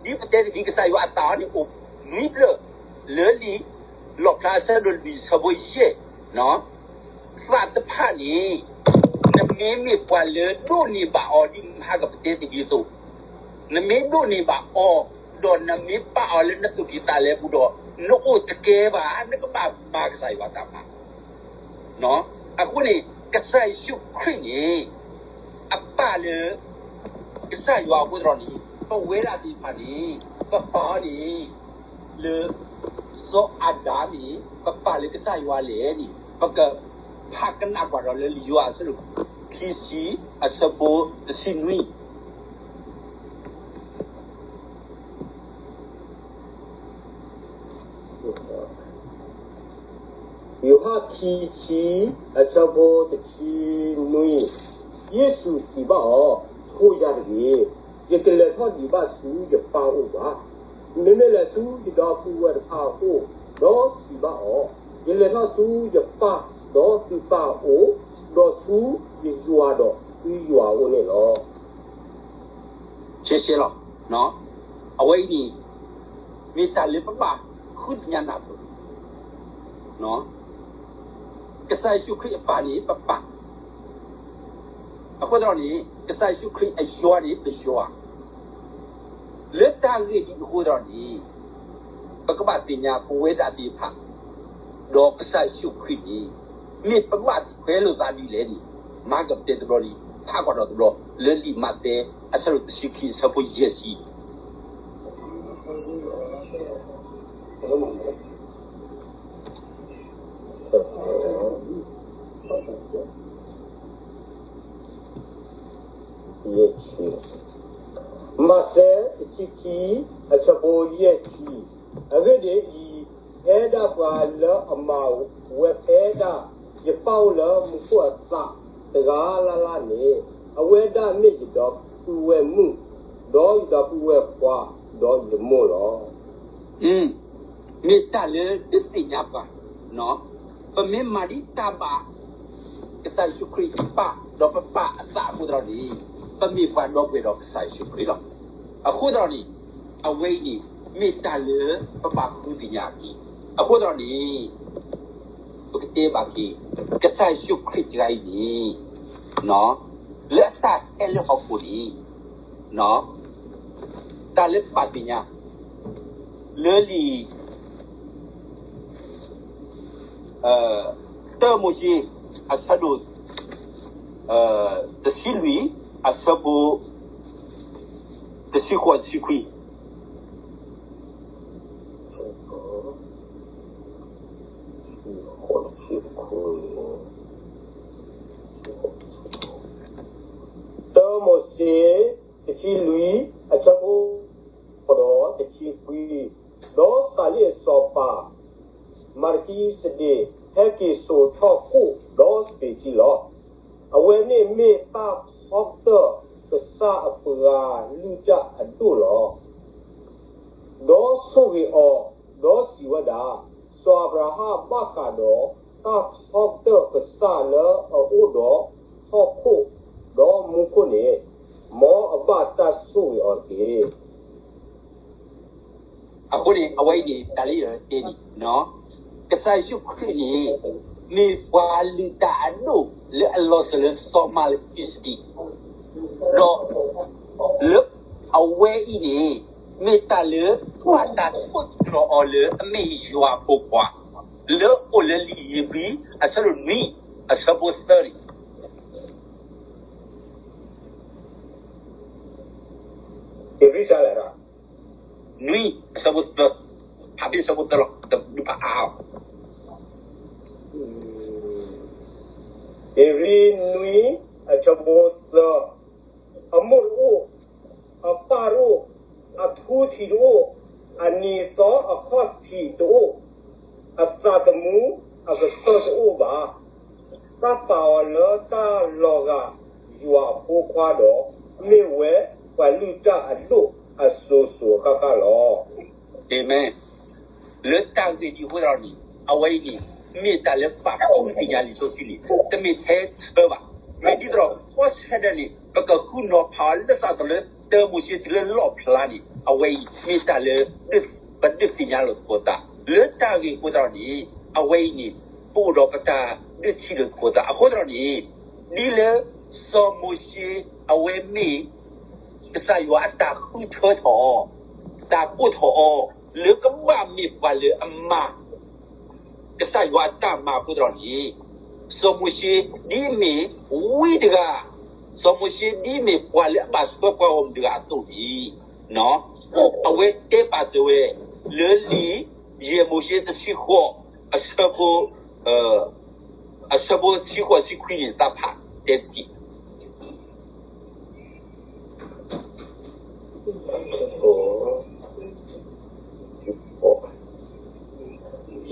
ဒ်ပတဲတ့ၢ်ဒ်ကစၢ်ယွၤအသးအီၤန့ၣ် အိၣ်နွံဖျၢၣ်, လၢလံာ်လီၣ်ဖျါအဆၢဒိၣ်လွံၢ်အဆၢဖိယဲၢ်, သးတဖၣ်န့ၣ် နမ့မ့ၢ်ပှၤလၢဒိးန့ၢ်ဘၣ်အီၤဒ်မဟါကပတဲတ့ၢ်ဒ်သိး, နမ့ၢ်ဒိးန့ၢ်ဘၣ်အီၤ, ဒီးနမ့ၢ်ပာ်အီၤလၢနသူၣ်ကံၢ်သးလဲပူၤဒီး နအိၣ်တကဲဘၣ်, နကဘၣ်မၤကစၢ်ယွၤတၢ်မၤ အဃိန့ၣ် ကစၢ်ယ့ၣ်ၡူးခရံာ်န့ၣ် အပာ်လၢ ကစၢ်ယွၤအဃိသတးန့ၣ် ပဝဲဒၣ်သ့ၣ်တဖၣ်န့ၣ် ပပာ်အီၤန့ၣ် လၢ စီၤအၤဒၣ်န့ၣ် ပပာ်လၢကစၢ်ယွၤလဲၣ်န့ၣ် ပကဖးကနၣ်ကွၢ်ဒီးလၢလံာ်ယိၤဟၣ်အဆၢဒိၣ်ခံဆံ အဆၢဖိတဆံနွံ ယိၤဟၣ်ခံဆံ အဆၢဖိတဆံနွံ, ယ့ၣ်ၡူးစံးဘၣ်အီၤ, ထိးယၤတဂ့ၤ, ယတလဲၤထီၣ်ဒံးဘၣ်ဆူယပၢ်အအိၣ်ဘၣ်. မ့မ့ၢ်လဲၤဆူယဒီပုၢ်ဝဲၢ်တဖၣ်အအိၣ်, ဒီးစံးဘၣ်အီၤ, ယလဲၤထီၣ်ဆူယပၢ်ဒီးသုပၢ်အအိၣ်, ဒီးဆူယယွၤဒီးသုယွၤအအိၣ်န့ၣ်လီၤ. ရှဲရှဲလီၤ. အဝဲအံၤန့ၣ် မ့ၢ်တၢ်လၢပဘၣ်ဃုသ့ၣ်ညါနၢ်ပၢၢ်, ကစၢ်ယ့ၣ်ၡူးခရံာ်အပာ်န့ၣ် ပပာ်, အဃိသတးန့ၣ် ကစၢ်ယ့ၣ်ၡူးခရံာ်အယွၤန့ၣ် ပယွၤ လၢတၢ်ဂ့ၢ်ဒ်အဃိသတးန့ၣ် ပကဘၣ်သ့ၣ်ညါပဝဲဒၣ်သ့ၣ်တဖၣ် ဒီးကစၢ်ယ့ၣ်ၡူးခရံာ်န့ၣ် မ့ၢ်ပဘၣ်ထွဲလိာ်သးဒ်လဲၣ်န့ၣ် မၤကပတဲတဘျီလံ, ဖးကွၢ်ဒီးတဘျီ လၢလံာ်မးသဲ အဆၢဒိၣ်တဆံခံ အဆၢဖိယဲၢ်ဆံ ယဲၢ်ဆံ, မးသဲ တဆံခံ အဆၢဖိယဲၢ်ဆံ, အဂ့ၢ်ဒ်အံၤ, ဖဲဒၣ်ပှၤလၢအမၤဝဲဖဲဒၣ် ယပၢ်အိၣ်လၢမူခိၣ်အသးတဂၤလၢ်လၢ်န့ၣ်, အဝဲဒၣ်မ့ၢ်ယဒီပုၢ်ဝဲၢ်မုၣ်, ဒီးယဒီပုၢ်ဝဲၢ်ခွါ, ဒီးယမိၢ်လီၤ. မ့ၢ်တၢ်လၢတသ့ၣ်ညါပှၤ, ပမ့ၢ်မၤဒ်တၢ်ဘၣ် ကစၢ်ယ့ၣ်ၡူးခရံာ်ပာ် ဒီးပပာ်အသးအဃိသတးန့ၣ် ပမ့ၢ်ပှၤဒီပုၢ်ဝဲၢ်ဒီးကစၢ်ယ့ၣ်ၡူးခရံာ်လီၤ. အဃိသတးန့ၣ် အဝဲအံၤန့ၣ် မ့ၢ်တၢ်လၢပဘၣ်ဃုသ့ၣ်ညါအီၤ, အဃိသတးန့ၣ် ပကတဲဘၣ်က့ၤ ကစၢ်ယ့ၣ်ၡူးခရံာ်တဂၤအံၤန့ၣ် လၢအတၢ်ဟဲလၢဟီၣ်ခိၣ်န့ၣ် တၢ်လၢပဘၣ်သ့ၣ်ညါ လၢလံာ် တၢမိၤၡ့ အဆၢဒိၣ် တဆံလွံၢ် အဆၢဖိ တဆံဃိး တဆံခွံ တၢမိၤၡ့ တဆံလွံၢ် အဆၢဖိ ဃိးဒီးတဆံခွံ, ဒီးစၤလ့ၣ်စီၤပၤ မၤကံစဒ့း ဟဲက့ၤစိာ်ထီၣ်ကိၣ်ဒီးစပံးထံလီၤ. အဝဲန့ၣ်မ့ၢ်တၢ်ထီကတၢၢ်ကစၢ်အပှၤလုၢ်တၢ်အဒိၣ်လီၤ. ဒီးဆိၣ်ဂ့ၤအီၤ, ဒီးစံးဝဲဒၣ်, စီၤအၤဘြၤဟၣ်ဘၣ်ဃးဒီးတၢ်ထီကတၢၢ်ကစၢ်လၢအအိၣ်ဒီးဟီၣ်ခိၣ်ဒီးမူခိၣ်န့ၣ်, မ်အဘၣ်တၢ်ဆိၣ်ဂ့ၤအီၤတက့ၢ်. အဃိန့ၣ် အဝဲအံၤန့ၣ် တၢ်လၢယတဲန့ၣ်, ကစၢ်ယ့ၣ်ၡူးခရံာ်န့ၣ် မ့ၢ်ပှၤလုၢ်တၢ်အဒိၣ်လၢအလီၤစၢၤလၢစီၤမၤကံစဒ့း, ဒီး လၢအဝဲအံၤန့ၣ် မ့ၢ်တၢ်လၢပှၤတၢ်ထိၣ်သတြီၤအီၤလၢအမ့ၢ်ယွၤအဖိခွါ, လၢအအိၣ်လၢလံာ်ဧ့ၤဘြံၤ အဆၢဒိၣ်နွံ အဆၢဖိသၢန့ၣ် ဧ့ၤဘြံၤစၢ်လဲၣ်, နွံ အဆၢဖိသၢ, ဖးဖဲအဆၢဖိသၢလီၤ, တဒုးဖးအါအီၤ, ဧ့ၤဘြံၤနွံ အဆၢဖိသၢ, အမိၢ်တအိၣ်, အပၢ်တအိၣ်, အထူထံးတအိၣ်, အနံၤသီအခီၣ်ထံးတအိၣ်, အသးသမူအကတၢၢ်တအိၣ်ဘၣ်. တၢ်ပာ်အီၤလၢတၢ်လီၤဂာ်ယွၤအဖိခွါဒီး, မ့ၢ်ဝဲပှၤလုၢ်တၢ်အဒိၣ်အစိၤစိၤအဃၣ်ဃၣ်လီၤ. အၤမ့ၣ်. လၢတၢ်ဂ့ၢ်ဒ်အဃိသတးန့ၣ် အဝဲအံၤန့ၣ် မ့ၢ်တၢ်လၢပာ်ခူသူၣ်သ့ၣ်ညါလံာ်စီဆှံန့ၣ် တမ့ၢ်ထဲဆၢဘၣ်. မ့ၢ်ဒ်သိးဒီး ကီၢ်ဆၢဒၢးန့ၣ် ပကဃုနီၤဖးအီၤလၢစးထီၣ်လၢတၢမိၤၡ့တုၤလၢလီၣ်ဖျါန့ၣ် အဝဲအံၤမ့ၢ်တၢ်လၢ ပဒုးသ့ၣ်ညါလိာ်သကိးသး လၢတၢ်ဂ့ၢ်အဃိသတးန့ၣ် အဝဲအံၤန့ၣ် ပအိၣ်ဒီးပတၢ်ဒုးထံၣ်လိာ်သကိးသး အဃိသတးန့ၣ် ဒ်လၢ စီၤမိၤၡ့ အဝဲမ့ၢ် ကစၢ်ယွၤအတၢ်ဃုထၢထီၣ်အီၤ, တၢ်ကိးထီၣ်အီၤ လၢကဘၣ်မ့ၢ်ပှၤလၢအမၤ ကစၢ်ယွၤအတၢ်မၤအဃိသတးန့ၣ် စီၤမိၤၡ့ ဒ်မ့ၢ်ဝံတဂၤ, စီၤမိၤၡ့ ဒ်မ့ၢ်ပှၤလၢအဘၣ်ဆှၢပှၤဂီၢ်မုၢ်တဂၤအသိးန့ၣ် အဝဲတဲပာ်စၢၤဝဲ လၢလံာ် ယဲၢ်မိၤၡ့တဆံဃိး အဆၢဖိ အဆၢဖိတဆံဃိး တဆံခွံန့ၣ် တၢ်ဖးတဲပထံၣ်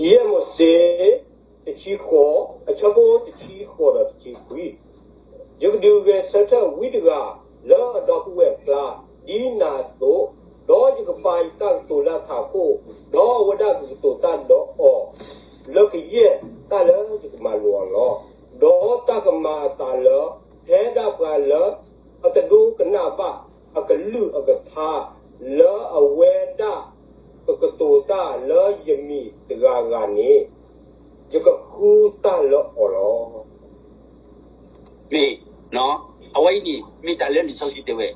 ယဲၢ်မိၤၡ့ တဆံဃိး အဆၢဖိတဆံဃိးဒီးတဆံခွံ, ယကဒုးဂဲၤဆၢထၢၣ်ဝံတဂၤ လၢအဒီပုၢ်ဝဲၢ်အကျါ ဒ်နၤအသိး, ဒီးယကပာ်ယတၢ်ကတိၤလၢအထးခိၣ်, ဒီးအဝဲဒၣ်ကကတိၤတၢ်ဒီးအီၤ လၢကယဲၢ်တၢ်လၢယကမၤလိာ်အီၤလီၤ. ဒီးတၢ်ကမၤအသးလၢ ဖဲဒၣ်ပှၤလၢ အတဒိကနၣ်ဘၣ်အကလုၢ်အကထါ လၢအဝဲဒၣ်ကကတိၤတၢ်လၢယမံၤတဂၤဂၤန့ၣ် ယကဃုတၢ်လၢအီၤလီၤ. မ့ၢ်, အဝဲအံၤန့ၣ် မ့ၢ်တၢ်လၢလံာ်စီဆှံတဲဝဲ,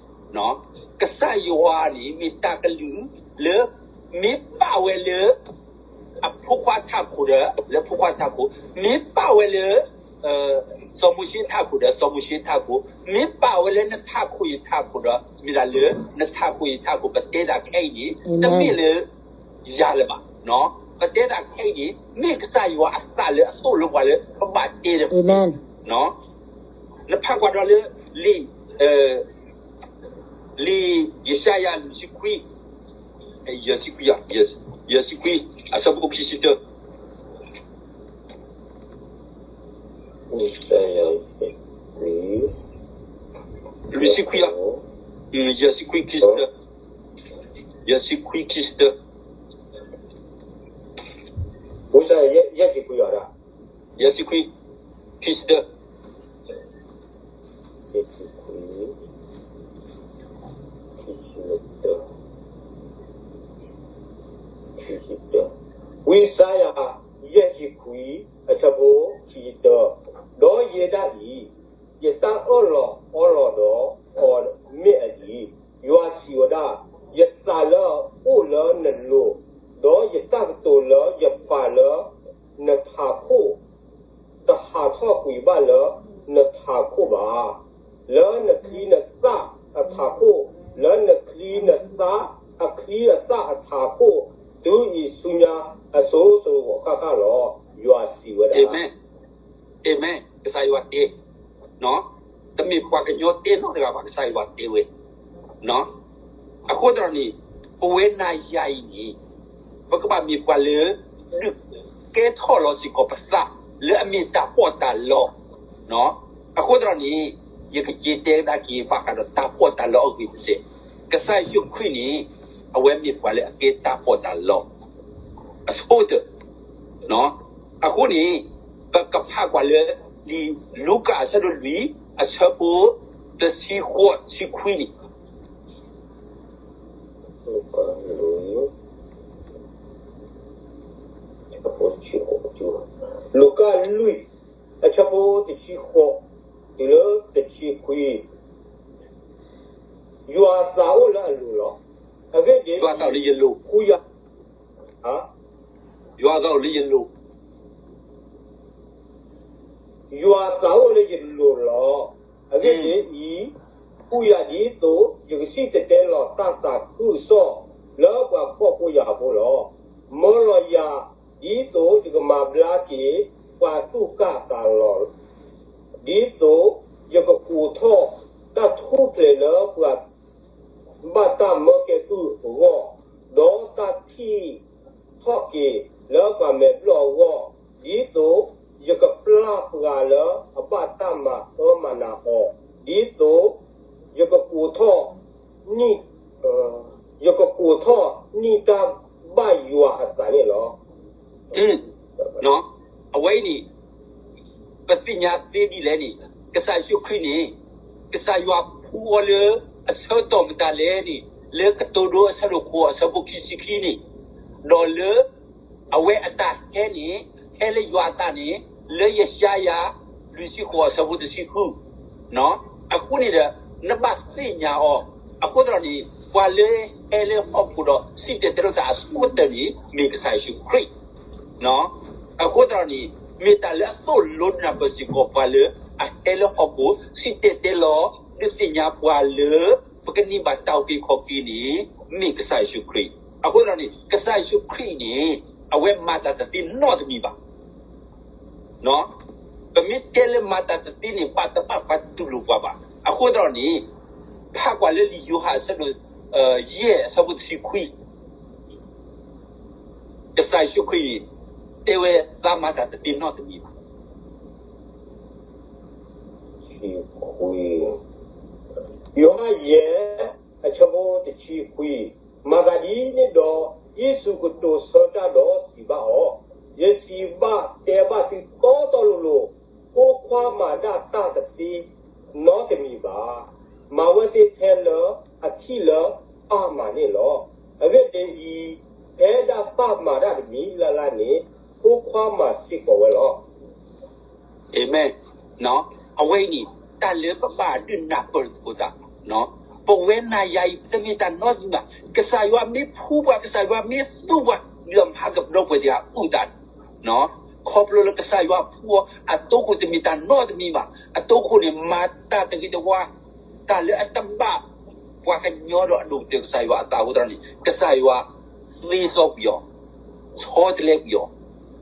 ကစၢ်ယွၤန့ၣ် မ့ၢ်တၢ်ကလုၢ်လၢ မ့ၢ်ပာ်ဝဲလၢ အဖိခွါထးခိၣ်ဒီး လၢဖိခွါထးခိၣ်, မ့ၢ်ပာ်ဝဲလၢ စီၤမိၤၡ့ထးခိၣ်ဒီး စီၤမိၤၡ့ထးခိၣ်, မ့ၢ်ပာ်ဝဲလၢနထးခိၣ်ယထးခိၣ်ဒီး မ့ၢ်ဒၣ်လၢ နထးခိၣ်ယထးခိၣ် ပတဲတၢ်ခဲအံၤန့ၣ် တမ့ၢ်လၢ ယၤလၢၤဘၣ်. ပတဲတၢ်ခဲအံၤန့ၣ် မ့ၢ်ကစၢ်ယွၤအသးလၢအသိၣ်လိပှၤလၢ ပဘၣ်တဲတၢ် နဖးကွၢ်ဒီးလၢ လံာ် လံာ်ယၡါယၤ လွံၢ်ဆံခွံ, ယဲၢ်ဆံခွံ, ယဲၢ်ဆံခွံ, အဆၢဖိခံဆံတၢ, လွံၢ်ဆံခွံ, ယဲၢ်ဆံခွံခံဆံတၢ, ယဲၢ်ဆံခွံခံဆံတၢ, ယဲၢ်ဆံခွံ ခံဆံတၢ, ယဲၢ်ဆံခွံ ခံဆံတၢ, ခံဆံတၢ, ဝံယၡါယၤ ယဲၢ်ဆံခွံ အဆၢဖိ ခံဆံတၢ, ဒီးယဲဒၣ်အံၤ ယတၢ်အၢၣ်လီၤအီလီၤဒီးအီၤမ့ၢ်အအံၤ, ယွၤစံးဝဲဒၣ်, ယသးလၢအအိၣ်လၢနလိၤ, ဒီးယတၢ်ကတိၤလၢယပာ်လၢနထးခိၣ်, တဟးထီၣ်ကွံာ်ဘၣ်လၢနထးခိၣ်ဘၣ်. ပှၤကညီတဲနီတဂၤဘၣ်, ကစၢ်ယွၤတဲဝဲ. အဃိသတးန့ၣ်, ပဝဲနၤယၤအံၤန့ၣ်, ပကဘၣ်မ့ၢ်ပှၤလၢ ဒုးကဲထီၣ်လီၤစ့ၢ်ကီးပသးလၢအမ့ၢ်တၢ်ပီးတၢ်လီ. အဃိသတးန့ၣ်, ယကက့ၤတဲကဒါက့ၤဘၣ်ဃးဒီးတၢ်ပီးတၢ်လီအဂ့ၢ်တစဲး, ကစၢ်ယ့ၣ်ၡူးခရံာ်န့ၣ်, အဝဲမ့ၢ်ပှၤလၢအကဲတၢ်ပီးတၢ်လီ အဆိကတၢၢ်. အဃိန့ၣ်, ပကဖးကွၢ်လၢ လံာ်လူၤကၣ်အဆၢဒိၣ်လွံၢ် အဆၢဖိ တဆံဃိး တဆံခွံန့ၣ်. လူၤကၣ်လွံၢ် အဆၢဖိတဆံဃိး တုၤလၢတဆံခွံ, ယွၤအသးအိၣ်လၢအလိၤလီၤ. အဂ့ၢ်ဒ်အံၤ, ယွၤအသးအိၣ်လၢယလိၤ, ယွၤအသးအိၣ်လၢယလိၤ, ယွၤအသးအိၣ်လၢယလိၤလီၤ. အဂ့ၢ်ဒ်အံၤ, ဃုယၤဒ်သိးယကစံၣ်တဲၤတဲလီၤတၢ်သးခုကစီၣ်လၢပှၤဖှီၣ်ဖိယာ်ဖိလီၤ. မၢလီၤယၤ ဒ်သိးယကမၤဘျါက့ၤပှၤသူၣ်ကၢ်သးလီၤ, ဒ်သိးယကကူးထီၣ်တၢ်ထူၣ်ဖျဲးလၢပှၤဘၣ်တၢ်မၢကဲကုၢ်အဂီၢ်, ဒီးတၢ်ထံၣ်ထီၣ်က့ၤလၢပှၤမဲာ်ဘျီၣ်အဂီၢ်, ဒ်သိးယကပျၢ်ပှၤလၢအဘၣ်တၢ်မၤအၢမၤနးအီၤ, ဒ်သိးယကကိးထီၣ် ယကကိးထီၣ်န့ၢ်တၢ်ဘၣ်ယွၤအသးန့ၣ်လီၤ. အဝဲအံၤန့ၣ်, ပသ့ၣ်ညါသ့ဒ်လဲၣ်န့ၣ်, ကစၢ်ယ့ၣ်ၡူးခရံာ်န့ၣ်, ကစၢ်ယွၤဖှူအီၤလၢအဆၢကတီၢ်မတၤလဲၣ်န့ၣ်, လၢကတိၤဒိအဆၢဒိၣ်ဃိးအဆၢဖိခံဆံခံန့ၣ်, ဒီးလၢ အဝဲအတၢ်ဟဲန့ၣ်, ဟဲလၢယွၤအသးန့ၣ်, လၢယၡါယၤ လွံၢ်ဆံဃိးအဆၢဖိတဆံဃု, အဃိန့ၣ်ဒီး နဘၣ်သ့ၣ်ညါအီၤ, အဃိသတးန့ၣ် ပှၤလၢဟဲလၢဟီၣ်ခိၣ်ဒီးစံၣ်တဲၤတဲလီၤသးအဆိကတၢၢ်န့ၣ် မ့ၢ်ကစၢ်ယ့ၣ်ၡူးခရံာ်, အဃိသတးန့ၣ် မ့ၢ်တၢ်လၢအသိၣ်လိနၢ်ပၢၢ်စ့ၢ်ကီးပှၤလၢအဟဲလၢဟီၣ်ခိၣ် စံၣ်တဲၤတဲလီၤ ဒုးသ့ၣ်ညါပှၤလၢ ပကန့ၢ်ဘၣ်တၢ်အုၣ်က့ၤခီၣ်က့ၤန့ၣ် မ့ၢ်ကစၢ်ယ့ၣ်ၡူးခရံာ်, အဃိသတးန့ၣ် ကစၢ်ယ့ၣ်ၡူးခရံာ်န့ၣ် အဝဲမၤတၢ်တသ့နီတမံၤဘၣ် ပမ့ၢ်တဲလၢမၤတၢ်တသ့န့ၣ် ဘၣ်တဘၣ်ပှၤတူၢ်လိာ်ပှၤဘၣ်. အဃိသတးန့ၣ် ဖးကွၢ်လၢလံာ်ယိၤဟၣ်အဆၢဒိၣ် ယဲၢ်အဆၢဖိတဆံခွံ, ကစၢ်ယ့ၣ်ၡူးခရံာ်န့ၣ် တဲဝဲသးမၤတၢ်တသ့နီတမံၤဘၣ်. ယိၤဟၣ်ယဲၢ် အဆၢဖိတဆံခွံ, မၤသးဒ်န့ၣ်ဒီး ယ့ၣ်ၡူးကတိၤဆၢတၢ်ဒီးစံးဘၣ်အီၤ, ယစံးဘၣ်တဲဘၣ်သုတီတီလိၤလိၤ, ဖိခွါမၤဒၣ်တၢ်တသ့နီတမံၤဘၣ်. မၤဝဲသ့ထဲလၢအထံၣ်လၢပၢ်မၤန့ၣ်လီၤ. အဂ့ၢ်ဒ်အံၤ, ဖဲဒၣ်ပၢ်မၤတၢ်တမံၤလၢ်လၢ်န့ၣ် ဖိခွါမၤစ့ၢ်ကီးဝဲလီၤ. အၤမ့ၣ်. အဝဲအံၤန့ၣ် တၢ်လၢပဘၣ်ဒုးနၢ်ပၢၢ်သကိးသး, ပဝဲနၤယၤအံၤ ပတမ့ၢ်တၢ်နီတမံၤဘၣ်. ကစၢ်ယွၤမ့ၢ်ဖှူပှၤ, ကစၢ်ယွၤမ့ၢ်သူပှၤ, ဒုးအမၤကပဒီပှဲၤတဂၤအုၣ်သးန့ၣ်, ခီဖျိလၢကစၢ်ယွၤဖှူအီၤ အတိခိၣ်တမ့ၢ်တၢ်နီတမံၤဘၣ်. အတိခိၣ်န့ၣ် မၤတၢ်တဂ့ၤတဝါ, တၢ်လၢအတဘၣ်ပှၤကညီဒီးအဒိၣ်ကတၢၢ်ကစၢ်ယွၤအသးအဃိသတးန့ၣ် ကစၢ်ယွၤသ့စီကွံာ်အီၤ, ဆီတလဲကွံာ်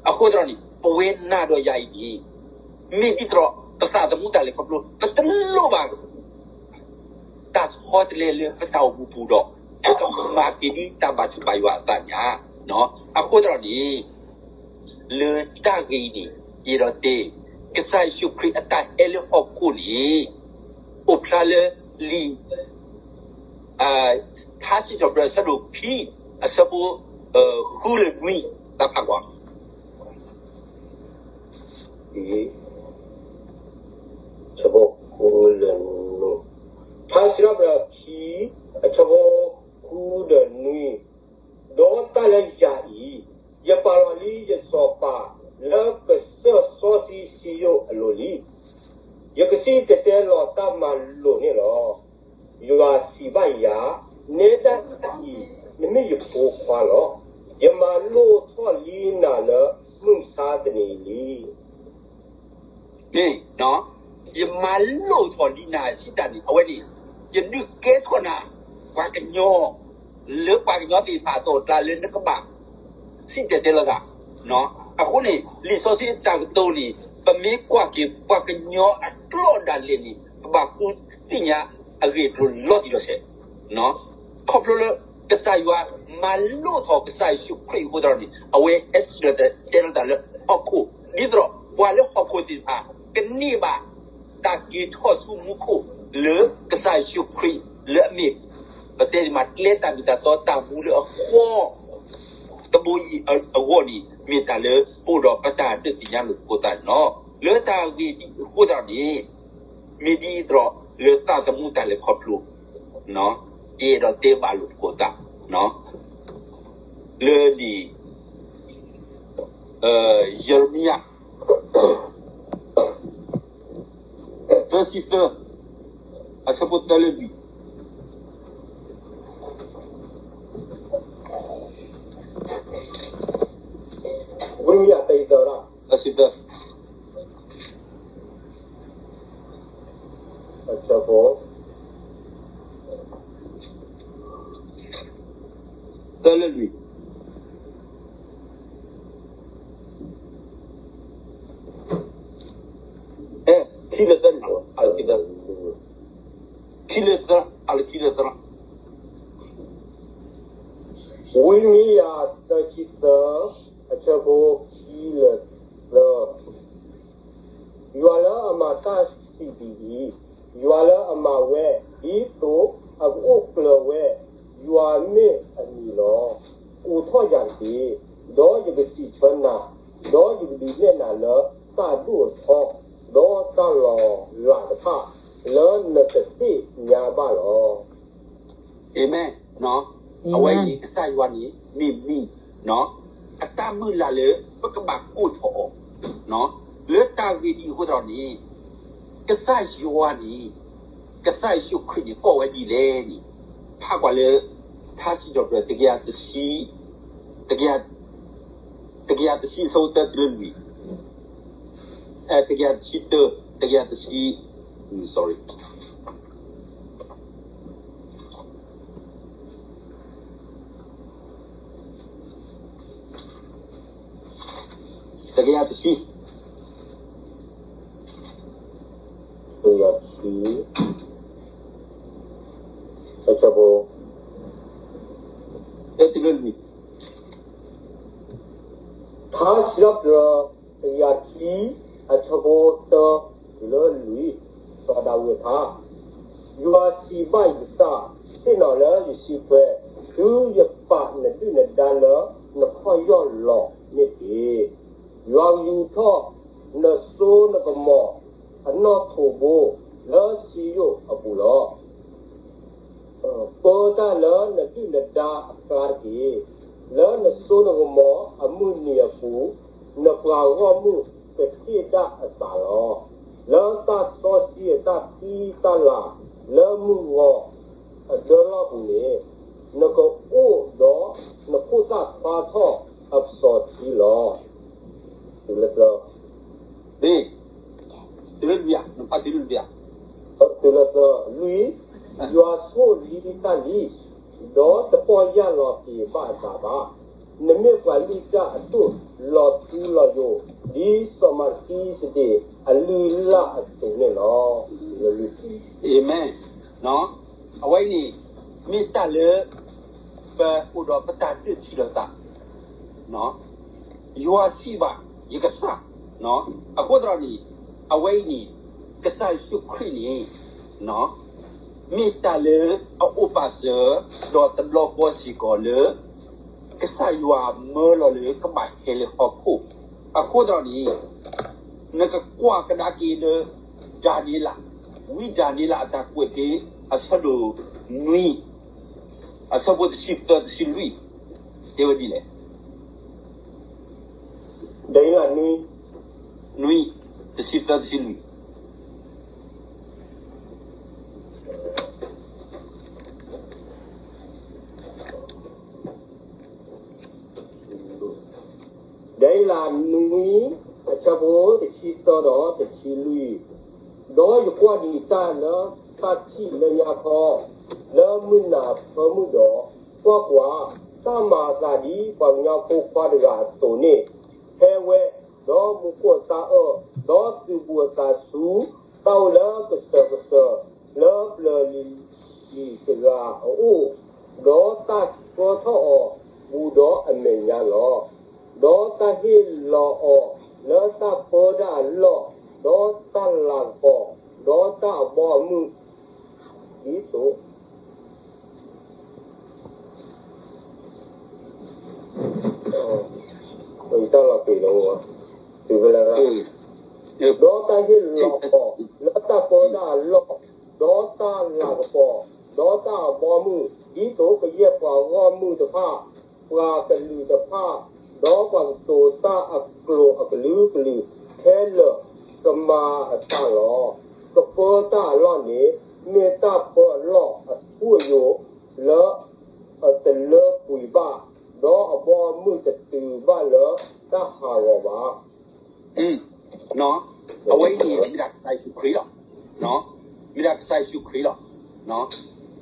အီၤ. အဃိသတးန့ၣ် ပဝဲနၤဒီးယၤအံၤန့ၣ် မ့ၢ်ဒ်သိး ပသးသမူတၢ်လဲၤခီဖျိ ပတလိၣ်ဘၣ် တၢ်ဆီတလဲလၢပတၢ်အိၣ်မူပူၤဒီး ပကမၤက့ၤဒ်တၢ်ဘၣ်ထုးဘၣ်ယွၤအသးန့ၣ်ဧါ. အဃိသတးန့ၣ် လၢတၢ်ဂ့ၢ်အံၤန့ၣ် ယအဲၣ်ဒိးတဲ ကစၢ်ယ့ၣ်ၡူးခရံာ်အတၢ်ဟဲလၢဟီၣ်ခိၣ်န့ၣ် အိၣ်ဖျါလၢလံာ် ထါစံးထီၣ်ပတြၢၤအဆၢဒိၣ်ခံ အဆၢဖိ ဃုလၢနွံ တၢ်ဖးကွၢ် ဆၢဖိဃုလၢနွံ, ထါစံးထီၣ်ပတြၢၤခံ အဆၢဖိဃုဒီးနွံ, ဒီးတၢ်လၢယၤအံၤ, ယပာ်လီၤလံယစီၤပၤလၢကစၢၢ်စီဆှံစံယိၣ်အလိၤလံ. ယကစံၣ်တဲၤတဲလီၤတၢ်မၤလိာ်န့ၣ်လီၤ. ယွၤစံးဘၣ်ယၤ, နဲဒၣ်အံၤ, နမ့ၢ်ယဖိခွါလီၤ. ယမၤလိာ်ထီၣ်လံနၤလၢမုၢ်မဆါတနံၤအံၤလံ. မ့ၢ်, ယမၤလိာ်ထီၣ်လံနၤစံးတၢ်န့ၣ် အဝဲန့ၣ် ယဒုးကဲထီၣ်နၤ ပှၤကညီ လၢပှၤကညီသ့ၣ်တဖၣ်အသိးအကျါလၢနကဘၣ် စံၣ်တဲၤတဲလီၤသး. အဃိန့ၣ် လံာ်စီဆှံအတၢ်ကတိၤန့ၣ် ပမ့ၢ်ကွၢ်က့ၤပှၤကညီအကျိာ်ဒၣ်လဲာ်န့ၣ် ပဘၣ်ဃု ပှၤလၢအသ့ၣ်ညါအဂ့ၢ်အကျိၤလီၤတံၢ်လီၤဆဲး, ခီဖျိလၢ ကစၢ်ယွၤမၤလိာ်ထီၣ်ကစၢ်ယ့ၣ်ၡူးခရံာ်အဃိသတးန့ၣ် အဝဲဟဲစံၣ်လီၤတဲာ်လီၤတၢ်လၢဟီၣ်ခိၣ် ဒ်သိးဒီး ပှၤလၢဟီၣ်ခိၣ်သ့ၣ်တဖၣ် ကန့ၢ်ဘၣ်တၢ်က့ၤထီၣ်ဆူမူခိၣ်လၢကစၢ်ယ့ၣ်ၡူးခရံာ်လၢအမ့ၢ် ပတဲသ့မး ကျဲတၢ်မ့ၢ်တၢ်တီတၢ်မူလၢအဃီ တဘိအံၤအဂီၢ်န့ၣ် မ့ၢ်တၢ်လၢပအိၣ်ဒီးပတၢ်ဒုးသ့ၣ်ညါလိာ်သကိးသးန့ၣ်လီၤ. လၢတၢ်ဂ့ၢ်ဒ်အံၤအဃိသတးန့ၣ် မ့ၢ်ဒ်သိးလၢသးသမူတၢ်လဲၤခီဖျိ ယအဲၣ်ဒိးတဲဘၣ်လိာ်သကိးသး လၢလံာ် ယရမံယၤ သၢဆံသၢ အဆၢဖိတၢလၢလွံၢ် ဝံယၤတသၢ သၢဆံသၢ အဆၢဖိ တၢလၢလွံၢ် အဲ ခံလၢသၢန့ၣ် အလၢခံလၢသၢ ခံလၢသၢ အလၢခံလၢသၢ ဝံမံယၤသၢဆံသၢ အဆၢဖိခံလၢသၢ ယွၤလၢအမၤတၢ်စံးဒ်အံၤ, ယွၤလၢအမၤဝဲ, ဒ်သိးအကအိၣ်ကျၢၤဝဲ, ယွၤမ့ၢ်အမံၤလီၤ. အိးထီၣ်ယၤတက့ၢ်, ဒီးယကစံးဆၢနၤ, ဒီးယကဒုးနဲၣ်နၤလၢတၢ်ဒိၣ်အထီ, ဒီးတၢ်လီၤလးတဖၣ်, လၢနတသ့ၣ်ညါဘၣ်လီၤ. အၤမ့ၣ်. အဝဲအံၤ ကစၢ်ယွၤန့ၣ် မ့ၢ်မံၤ အတၢ်မုၢ်လၢ်လၢ ပကဘၣ်ကိးထီၣ်အီၤ လၢတၢ်ဂ့ၢ်ဒ်အံၤအဃိသတးန့ၣ် ကစၢ်ယွၤန့ၣ် ကစၢ်ယ့ၣ်ၡူးခရံာ်န့ၣ် ကိးဝဲဒ်လဲၣ်န့ၣ် ဖးကွၢ်လၢ ထါစံးထီၣ်ပတြၢၤ တကယၤတဆံ တကယၤ တကယၤတဆံ အဆၢဖိတၢတုၤလၢလွံၢ် အဲ တကယၤတဆံတၢ တကယၤတဆံ sorry တကယၤတဆံ တကယၤတဆံ အဆၢဖိ အဲ တုၤလၢလွံၢ် ထါစံးထီၣ်ပတြၢၤ တကယၤခံ အဆၢဖိတၢ တုၤလၢလွံၢ် စီၤဒၤဝံးအထါ, ယွၤစံးဘၣ်ယကစၢ်, ဆ့ၣ်နီၤလၢယစုထွဲ, တုၤယပာ်နဒုၣ်နဒါလၢနခီၣ်ယီၢ်လီၤန့ၣ်တက့ၢ်. ယွၤကယူၤထီၣ်နစိနကမီၤ အနီၣ်ထိးဘိလၢစံယိၣ်အပူၤလီၤ. ပၢတၢ်လၢနဒုၣ်နဒါအကျါတက့ၢ်. လၢနစိနကမီၤအမုၢ်နံၤအပူၤ, နပှၤဂီၢ်မုၢ်ကဟ့ၣ်ဒၣ်အသးလီၤ. လၢသးစီဆှံအတၢ်သံတၢ်လၤလၢမုၢ်ဂီၤအဒၢလီၢ်ပူၤန့ၣ်, နကအိၣ်ဒီးနဖိသၣ်ခွါထီၣ်အကစီၣ်ထံလီၤ. တုၤလၢသၢ တုၤလၢလွံၢ်ဧါ, နဖးတုၤလၢလွံၢ်ဧါ. တုၤလၢသၢ, လွံၢ်, ယွၤဆိၣ်လံတၢ်လံ, ဒီးတပီၢ်ယၢ်လီၤက့ၤဘၣ်အသးဘၣ်. နမ့ၢ်ပှၤလုၢ်တၢ်အဒိၣ်လီၤထူလီၤယိာ်, ဒ်စီၤမၤကံစဒ့းအလုၢ်အလၢ်အသိးန့ၣ်လီၤ. အၤမ့ၣ်. အဝဲအံၤန့ၣ် မ့ၢ်တၢ်လၢ ပအိၣ်ဒီးပတၢ်ဒုးထံၣ်လိာ်သး ယွၤစံးဘၣ်ယကစၢ်, အဃိသတးန့ၣ် အဝဲအံၤန့ၣ် ကစၢ်ယ့ၣ်ၡူးခရံာ်န့ၣ် မ့ၢ်တၢ်လၢအအိၣ်ပာ်စၢၤ ဒီးတဘျီဃီစ့ၢ်ကီးလၢ ကစၢ်ယွၤမၢလီၤလၢကဘၣ်ဟဲလၢဟီၣ်ခိၣ်, အဃိသတးန့ၣ် နကကွၢ်ကဒါက့ၤလၢ ဒၤနံးယ့လး, ဝံဒၤနံးယ့လးအတၢ်ကွဲးသ့ အဆၢဒိၣ်နွံ အဆၢဖိတဆံသၢ တဆံလွံၢ် တဲဝဲဒ်လဲၣ်. ဒၤနံးယ့လးနွံ, နွံ, တဆံသၢ တဆံလွံၢ်. ဒၤနံးယ့လးနွံ, အဆၢဖိတဆံသၢဒီးတဆံလွံၢ်, ဒီးယကွၢ်ဒံးတၢ်လၢတၢ်ထံၣ်လၢညါခီ, လၢမုၢ်နၤအဖၢမုၢ်ဒီး, ကွၢ်ကွၢ်, တၢ်မၤအသးဒ်ပှၤကညီဖိခွါတဂၤအသိးန့ၣ်, ဟဲဝဲ, ဒီးမူခိၣ်အသၣ်အၢၣ်, ဒီးသုးဘူးအသးဆူ, တၢ်အိၣ်လၢကစၢၢ်ကစၢၢ် လၢပျၢၤလံၤတဂၤအအိၣ်, ဒီးတၢ်ဆှၢထီၣ်အီၤဘူးဒီးအမဲာ်ညါလီၤ. ဒီးတၢ်ဟ့ၣ်လီၤအီၤလၢတၢ်ပၢဒၣ်အလီၢ်, ဒီးတၢ်လၤကပီၤ, ဒီးတၢ်အဘီအမုၢ်, ဒ်သိး တၢ်လီၤပ့ၤလီၤ, ဒီးတၢ်ဟ့ၣ်လီၤအီၤလၢတၢ်ပၢဒၣ်အလီၢ်, ဒီးတၢ်လၤကပီၤ, ဒီးတၢ်အဘီအမုၢ်, ဒ်သိးကယဲၢ်ပှၤဂီၢ်မုၢ်တဖၣ်, ပှၤကလုာ်တဖၣ်, ဒီးပှၤကတိၤတၢ်အကျိာ်အကလုာ်ကလုာ်ခဲလၢာ်ကမၤအသးလီၤ. ကပၢတၢ်အလီၢ်န့ၣ် မ့ၢ်တၢ်ပၢအလီၢ်အထူအယိာ် လၢအတလၢကွံာ်ဘၣ်, ဒီးအဘီအမုၢ်တတုၤဘၣ်လၢတၢ်ဟးဂီၤဘၣ်. အဝဲအံၤန့ၣ် မ့ၢ်ဒၣ်ကစၢ်ယ့ၣ်ၡူးခရံာ်လီၤ. မ့ၢ်ဒၣ်ကစၢ်ယ့ၣ်ၡူးခရံာ်လီၤ.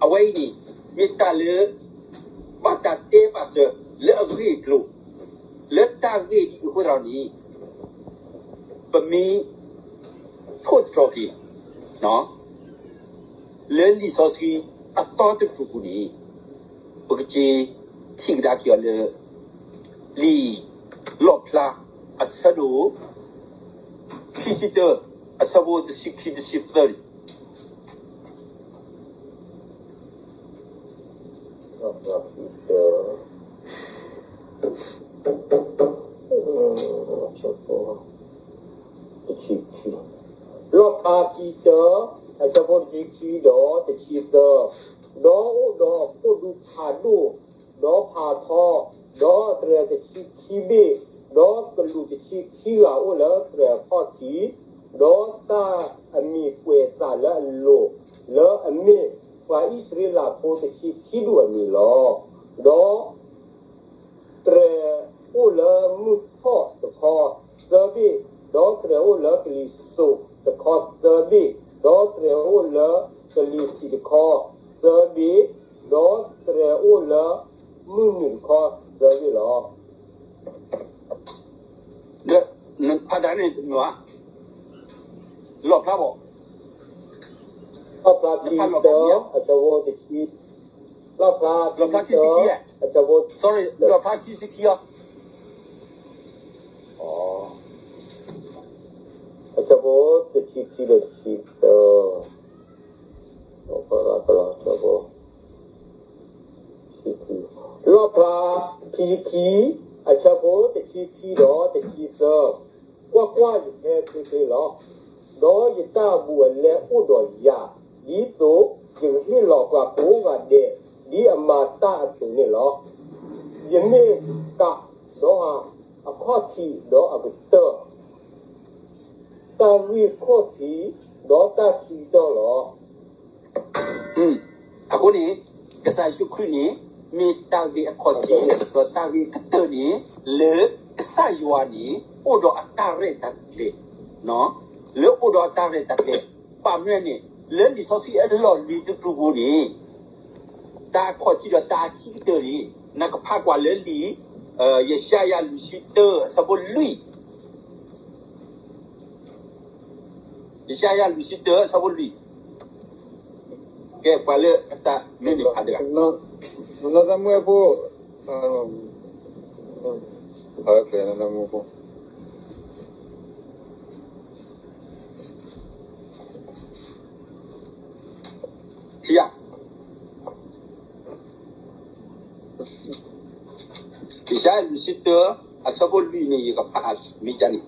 အဝဲအံၤန့ၣ် မ့ၢ်တၢ်လၢ ဘၣ်တၢ်တဲဘၣ်စၢၤလၢအဂ့ၢ်အကျိၤ, လၢတၢ်ဂ့ၢ်ဒ်အဃိသတးန့ၣ် ပမ့ၢ်ထိၣ်သတြီၤက့ၤ လၢလံာ်စီဆှံအသီတကတြူၢ်ပူၤန့ၣ် ပကက့ၤထံၣ်ကဒါက့ၤအီၤလၢ လံာ်လီၣ်ဖျါ အဆၢဒိၣ် ခံဆံတၢ အဆၢဖိတဆံခံ တဆံသၢန့ၣ် လီၣ်ဖျါခံဆံတၢ အဆၢဖိတဆံခံဒီးတဆံသၢ, ဒီးအိၣ်ဒီးအခိၣ်ဒူဖးဒိၣ် ဒီးဖးထီ, ဒီးသရဲးတဆံခံဘ့ၣ်, ဒီးကလူးတဆံခံဂၤအိၣ်လၢသရဲးအခီၣ်ထံး, ဒီးတၢ်အမံၤကွဲးသးလၢအလိၤ လၢအမ့ၢ်ပှၤအံၣ်စရ့လးဖိတဆံခံဒူၣ်အမံၤလီၤ. ဒီး သရဲးအိၣ်လၢမုၢ်ထီၣ်တခီသၢဘ့ၣ်, ဒီးသရဲးအိၣ်လၢကလံၤစိးတခီသၢဘ့ၣ်, ဒီးသရဲးအိၣ်လၢကလံၤထံးတခီသၢဘ့ၣ်, ဒီးသရဲးအိၣ်လၢမုၢ်နုာ်တခီသၢဘ့ၣ်လီၤ. ဒီးဖးဒၣ်န့ၣ်တမ့ၢ်ဘၣ်, လီၣ်ဖျါဘၣ်, လီၣ်ဖျါခံဆံတၢ အဆၢဖိတဆံ, လီၣ်ဖျါခံဆံခံ, အဆၢဖိ, sorry, လီၣ်ဖျါခံဆံခံအီၤ, အဆၢဖိတဆံခံဒီးတဆံသၢ, လီၣ်ဖျါ, လီၣ်ဖျါခံဆံခံ, အဆၢဖိတဆံခံဒီးတဆံသၢ, ကွၢ်ကွၢ်, ယဟဲချ့ချ့လီၤ. ဒီးယတၢ်အဘူးအလဲအိၣ်ဒီးယၤ, ဒ်သိးယကဟ့ၣ်လီၤပှၤကိးဂၤဒဲး ဒ်အမၤတၢ်အသိးန့ၣ်လီၤ. ယမ့ၢ်ကးဒီးအခီၣ်ထံးဒီးအကတၢၢ်, တၢ်ဂ့ၢ်အခီၣ်ထံးဒီးတၢ်ခံကတၢၢ်လီၤ. အဃိန့ၣ် ကစၢ်ယ့ၣ်ၡူးခရံာ်န့ၣ် မ့ၢ်တၢ်ဂ့ၢ်အခီၣ်ထံး ဒီးတၢ်ဂ့ၢ်ကတၢၢ်န့ၣ် လၢကစၢ်ယွၤန့ၣ် အိၣ်ဒီးအတၢ်ရဲၣ်တၢ်ကျဲၤ, လၢအိၣ်ဒီးအတၢ်ရဲၣ်တၢ်ကျဲၤ, ဘၣ်မနုၤန့ၣ် လၢလံာ်စီဆှံအလီၢ်လံၤတကတြူၢ်ပူၤန့ၣ် တၢ်အခီၣ်ထံးဒီးတၢ်ခံကတၢၢ်န့ၣ် နကဖးကွၢ်လၢလံာ် ယၡါယၤလွံၢ်ဆံတၢ အဆၢဖိလွံၢ်, ယၡါယၤလွံၢ်ဆံတၢ အဆၢဖိလွံၢ်, ကဲပှၤလၢအတၢ်မ့ၢ်န့ၣ်ဖးတဂၤ, နသးမူဖိ, နသးမူဖိ ထံဧါ, ယၡါယၤလွံၢ်ဆံတၢ အဆၢဖိလွံၢ်န့ၣ် ယကဖးမ့ၢ်ကန့ၣ်,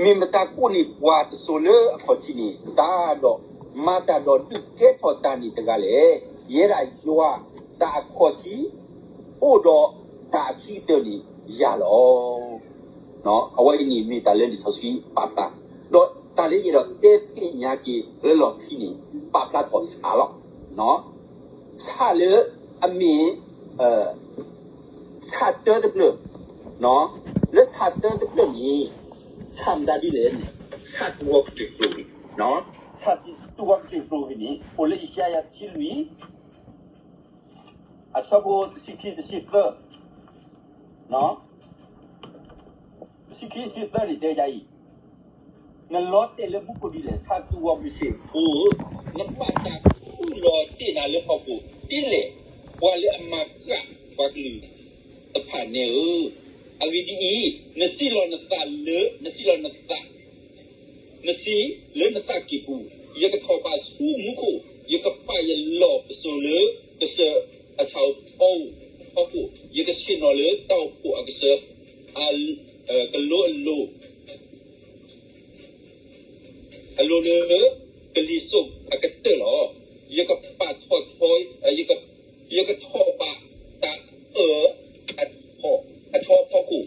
မ့ၢ်မတၤကိးန့ၢ်ပှၤတစိၤလၢအခီၣ်ထံးန့ၣ် တၢ်ဒီးမၤတၢ်ဒီးဒုးကဲထီၣ်တၢ်န့ၣ်တဂၤလဲၣ်. ယဲဒၣ်ယွၤ, တၢ်အခီၣ်ထံး အိၣ်ဒီးတၢ်အခံကတၢၢ်န့ၣ်ယၤလီၤ. အဝဲအံၤန့ၣ်မ့ၢ်တၢ်လၢလံာ်စီဆှံပာ်ဖျါ, ဒီးတၢ်လၢယအဲၣ်ဒိးတဲသ့ၣ်ညါက့ၤလၢလီၢ်ခံန့ၣ် ပာ်ဖျါထီၣ်ဆၣ်လီၤ. ဆၣ်လၢအမ့ၢ် ဆၣ်တၢတဖျၢၣ်, လၢဆၣ်တၢတဖျၢၣ်န့ၣ် ဆၣ်မတၤဒ်လဲၣ်န့ၣ် ဆၣ်တူၢ်ဝီကတၢၢ်ကျိၤဂ့ၤ, ဆၣ်တူၢ်ဝီကတၢၢ်ကျိၤဂ့ၤန့ၣ် အိၣ်လၢယၡါယၤတဆံလွံၢ် အဆၢဖိတဆံခံ တဆံသၢ, တဆံခံ တဆံသၢန့ၣ်တဲဒ်အံၤ, နလီၤတဲာ်လၢမူခိၣ်ဒ်လဲၣ်, ဆၢ်သူၣ်ဂီၤမုၢ်ဆ့ၣ်ဖိဧၢ, နဘၣ်တၢ်ခူၣ်လီၤတ့ၢ်နၤလၢဟီၣ်ခိၣ်ဒ်လဲၣ်, ပှၤလၢအမၤဃၣ်ပှၤကလုာ်တဖၣ်န့ၣ်ဧၢ. အဂ့ၢ်ဒ်အံၤ, နစံးလီၤနသးလၢ, နစံးလီၤနသး နစံးလၢနသးကံၢ်ပူၤ, ယကထီၣ်ဘးဆူမူခိၣ်, ယကပာ်ယလီၢ်ပစိာ်လၢကစၢၢ်အဆၣ်ဖီခိၣ်, ယကဆ့ၣ်နီၤလၢတၢ်အိၣ်ဖှိၣ်အကစၢၢ် အကလိအလိၤ, အလိၤလၢကလံၤစိးအကတၢၢ်လီၤ. ယကပာ်ထီၣ်ထီ, ယကထီၣ်ဘးတၢ်အၢၣ် အထီဖီခိၣ်,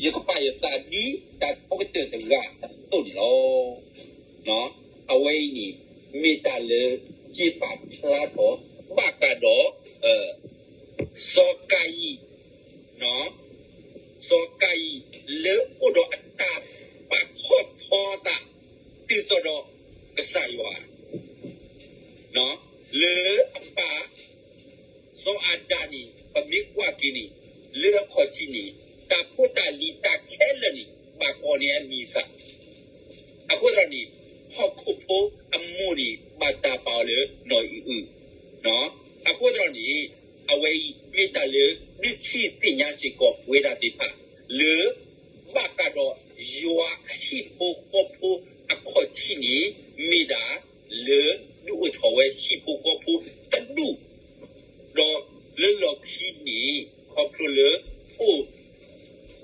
ယကပာ်ယသးဒ်တၢ်ထီကတၢၢ်တဂၤအသိးန့ၣ်လီၤ. အဝဲအံၤန့ၣ် မ့ၢ်တၢ်လၢယ့ၢ်ပာ်ဖျါထီၣ် ဘၣ်ဃးဒီး စီၤကၤယံၣ်, စီၤကၤယံၣ် လၢအိၣ်ဒီးအတၢ်ပာ်ထီၣ်ထီသး တုၤသိးဒီးကစၢ်ယွၤ လၢအပၢ် စီၤအၤဒၣ်န့ၣ် ပမ့ၢ်ကွၢ်က့ၤန့ၣ် လၢအခီၣ်ထံးန့ၣ် တၢ်ဖိတၢ်လံၤတၢ်ခဲလၢာ်န့ၣ် ဘၣ်ကိးန့ၢ်အမံၤအသၣ် အဃိသတးန့ၣ် ဟီၣ်ခိၣ်ဖိအမိၢ်န့ၣ် ဘၣ်တၢ်ပာ်အီၤလၢနီၢ်အံၤအုၣ်, အဃိသတးန့ၣ် အဝဲအံၤမ့ၢ်တၢ်လၢဒုးထံၣ်သ့ၣ်ညါစ့ၢ်ကီးပဝဲဒၣ်သ့ၣ်တဖၣ် လၢ ဘၣ်ဃးဒီးယွၤအဟံၣ်ဖိဃီဖိအခီၣ်ထံးန့ၣ် မ့ၢ်ဒၣ်လၢဒုးအိၣ်ထီၣ်ဝဲဟံၣ်ဖိဃီဖိတဒူၣ် ဒီးလၢလီၢ်ခံန့ၣ် ခီဖျိလၢအိၣ်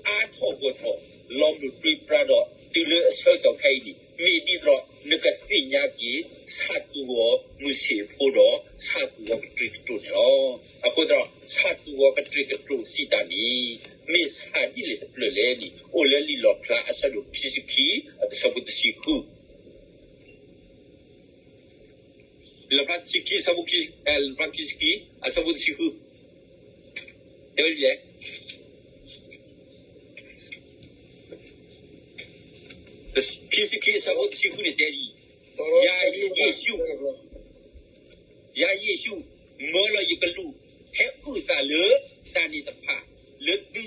အါထီၣ်ဂီၢ်ထီၣ် လီၤမုၢ်ပြံပြါဒီး တုၤလၢအဆၢကတီၢ်ခဲအံၤန့ၣ် မ့ၢ်ဒ်သိးဒီး နကသ့ၣ်ညါက့ၤ ဆၣ်သူၣ်ဂီၤမုၢ်ဆ့ၣ်ဖိဒီး ဆၣ်သူၣ်ဂီၤကတြံးကတြူၢ်န့ၣ်လီၤ. အဃိသတးဒီး ဆၣ်သူၣ်ဂီၤကတြံးကတြူၢ်စံးတၢ်န့ၣ် မ့ၢ်ဆၣ်ဒ်လဲၣ်တဖျၢၣ်လဲၣ်န့ၣ် အိၣ်လၢလံာ်လီၣ်ဖျါအဆၢဒိၣ်ခံဆံခံ အဆၢဖိတဆံဃု လီၣ်ဖျါတဆံခံ အဆၢဖိခံ, လီၣ်ဖျါခံဆံခံ အဆၢဖိတဆံဃု, တဲဝဲဒ်လဲၣ်, ခံဆံခံ အဆၢဖိတဆံဃုန့ၣ်တဲဒ်အံၤ, ယၤယ့ၣ်ၡူး, ယၤယ့ၣ်ၡူး, မၢလီၤယကလူး ဟဲအုၣ်သးလၢတၢ်န့ၣ်တဖၣ် လၢသု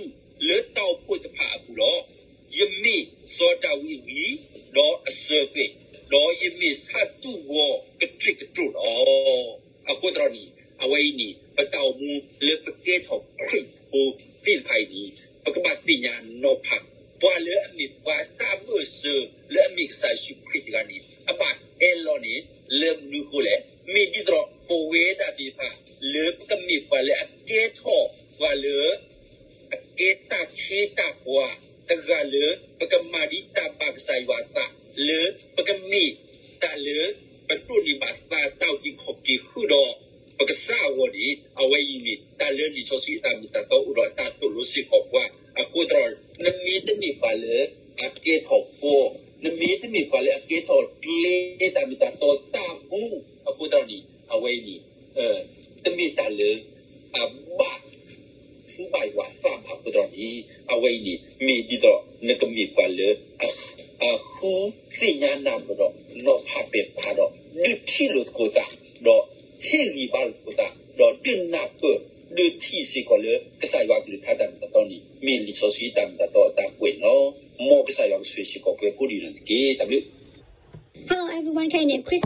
လၢတၢ်အိၣ်ဖှိၣ်တဖၣ်အပူၤလီၤ. ယမ့ၢ်စီၤဒၤဝံးအဝံၢ် ဒီးအစၢၤသွဲၣ်, ဒီးယမ့ၢ်ဆၣ်သူၣ်ဂီၤကတြံးကတြူၢ်လီၤ. အဃိသတးန့ၣ် အဝဲအံၤန့ၣ် ပတၢ်အိၣ်မူလၢပကဲထီၣ်ခရံာ်ဖိသ့ၣ်တဖၣ်အံၤန့ၣ် ပကဘၣ်သ့ၣ်ညါနီၤဖး ပှၤလၢအမ့ၢ်ပှၤတၢ်ဘၢၣ်စၢၤလၢအမ့ၢ်ကစၢ်ယ့ၣ်ၡူးခရံာ်တဂၤန့ၣ် အဘၣ်ဟဲလီၤန့ၣ် လၢမနုၤအဃိလဲၣ်. မ့ၢ်ဒ်သိးဒီးပဝဲဒၣ်သ့ၣ်တဖၣ် လၢပကမ့ၢ်ပှၤလၢအကဲထီၣ်ပှၤလၢ အကဲတၢ်ခ့တၢ်ပှၤတဂၤလၢ ပကမၤဒ်တၢ်ဘၣ်ကစၢ်ယွၤအသး လၢပကမ့ၢ်တၢ်လၢ ပဒိးန့ၢ်ဘၣ်သးတၢ်အုၣ်က့ၤခီၣ်က့ၤဃုာ်ဒီး ပကစၢ်အဂီၢ်န့ၣ် အဝဲအံၤန့ၣ် တၢ်လၢလံာ်စီဆှံအတၢ်မ့ၢ်တၢ်တီအိၣ်ဒီးတၢ်သိၣ်လိစ့ၢ်ကီးပှၤ အဃိသတးဒီး နမ့ၢ်တမ့ၢ်ပှၤလၢအကဲထီၣ်ဃီ, နမ့ၢ်တမ့ၢ်ပှၤလၢအကဲထီၣ်ကျဲတၢ်မ့ၢ်တၢ်တီတၢ်မူ အဃိသတးန့ၣ် အဝဲအံၤန့ၣ် တမ့ၢ်တၢ်လၢ အဘၣ် ထူဘၣ်ယွၤသးဘၣ်အဃိသတးန့ၣ် အဝဲအံၤန့ၣ် မ့ၢ်ဒ်သိးနကမ့ၢ်ပှၤလၢ အဃုသ့ၣ်ညါနၢ်ပၢၢ်ဒီး နီၤဖးပဲာ်ဖးဒီး ဒုးထံၣ်လိာ်သကိးသး ဒီးဟ့ၣ်ဂံၢ်ဘါလိာ်သကိးသး ဒီးဒုးနၢ်ပၢၢ် ဒုးထံၣ်စ့ၢ်ကီးလၢ ကစၢ်ယွၤအကလုၢ်ကထါတၢ်မ့ၢ်တၢ်တီန့ၣ် မ့ၢ်လံာ်စီဆှံတၢ်မ့ၢ်တၢ်တီအတၢ်ကွဲးန့ၣ်လီၤ. မ်ကစၢ်ယွၤကဆိၣ်ဂ့ၤစ့ၢ်ကီးပှၤကိးဒံးနီၢ်တက့ၢ်. တၢ်ဘျုး Hello everyone, ခဲအံၤန့ၣ် Christmas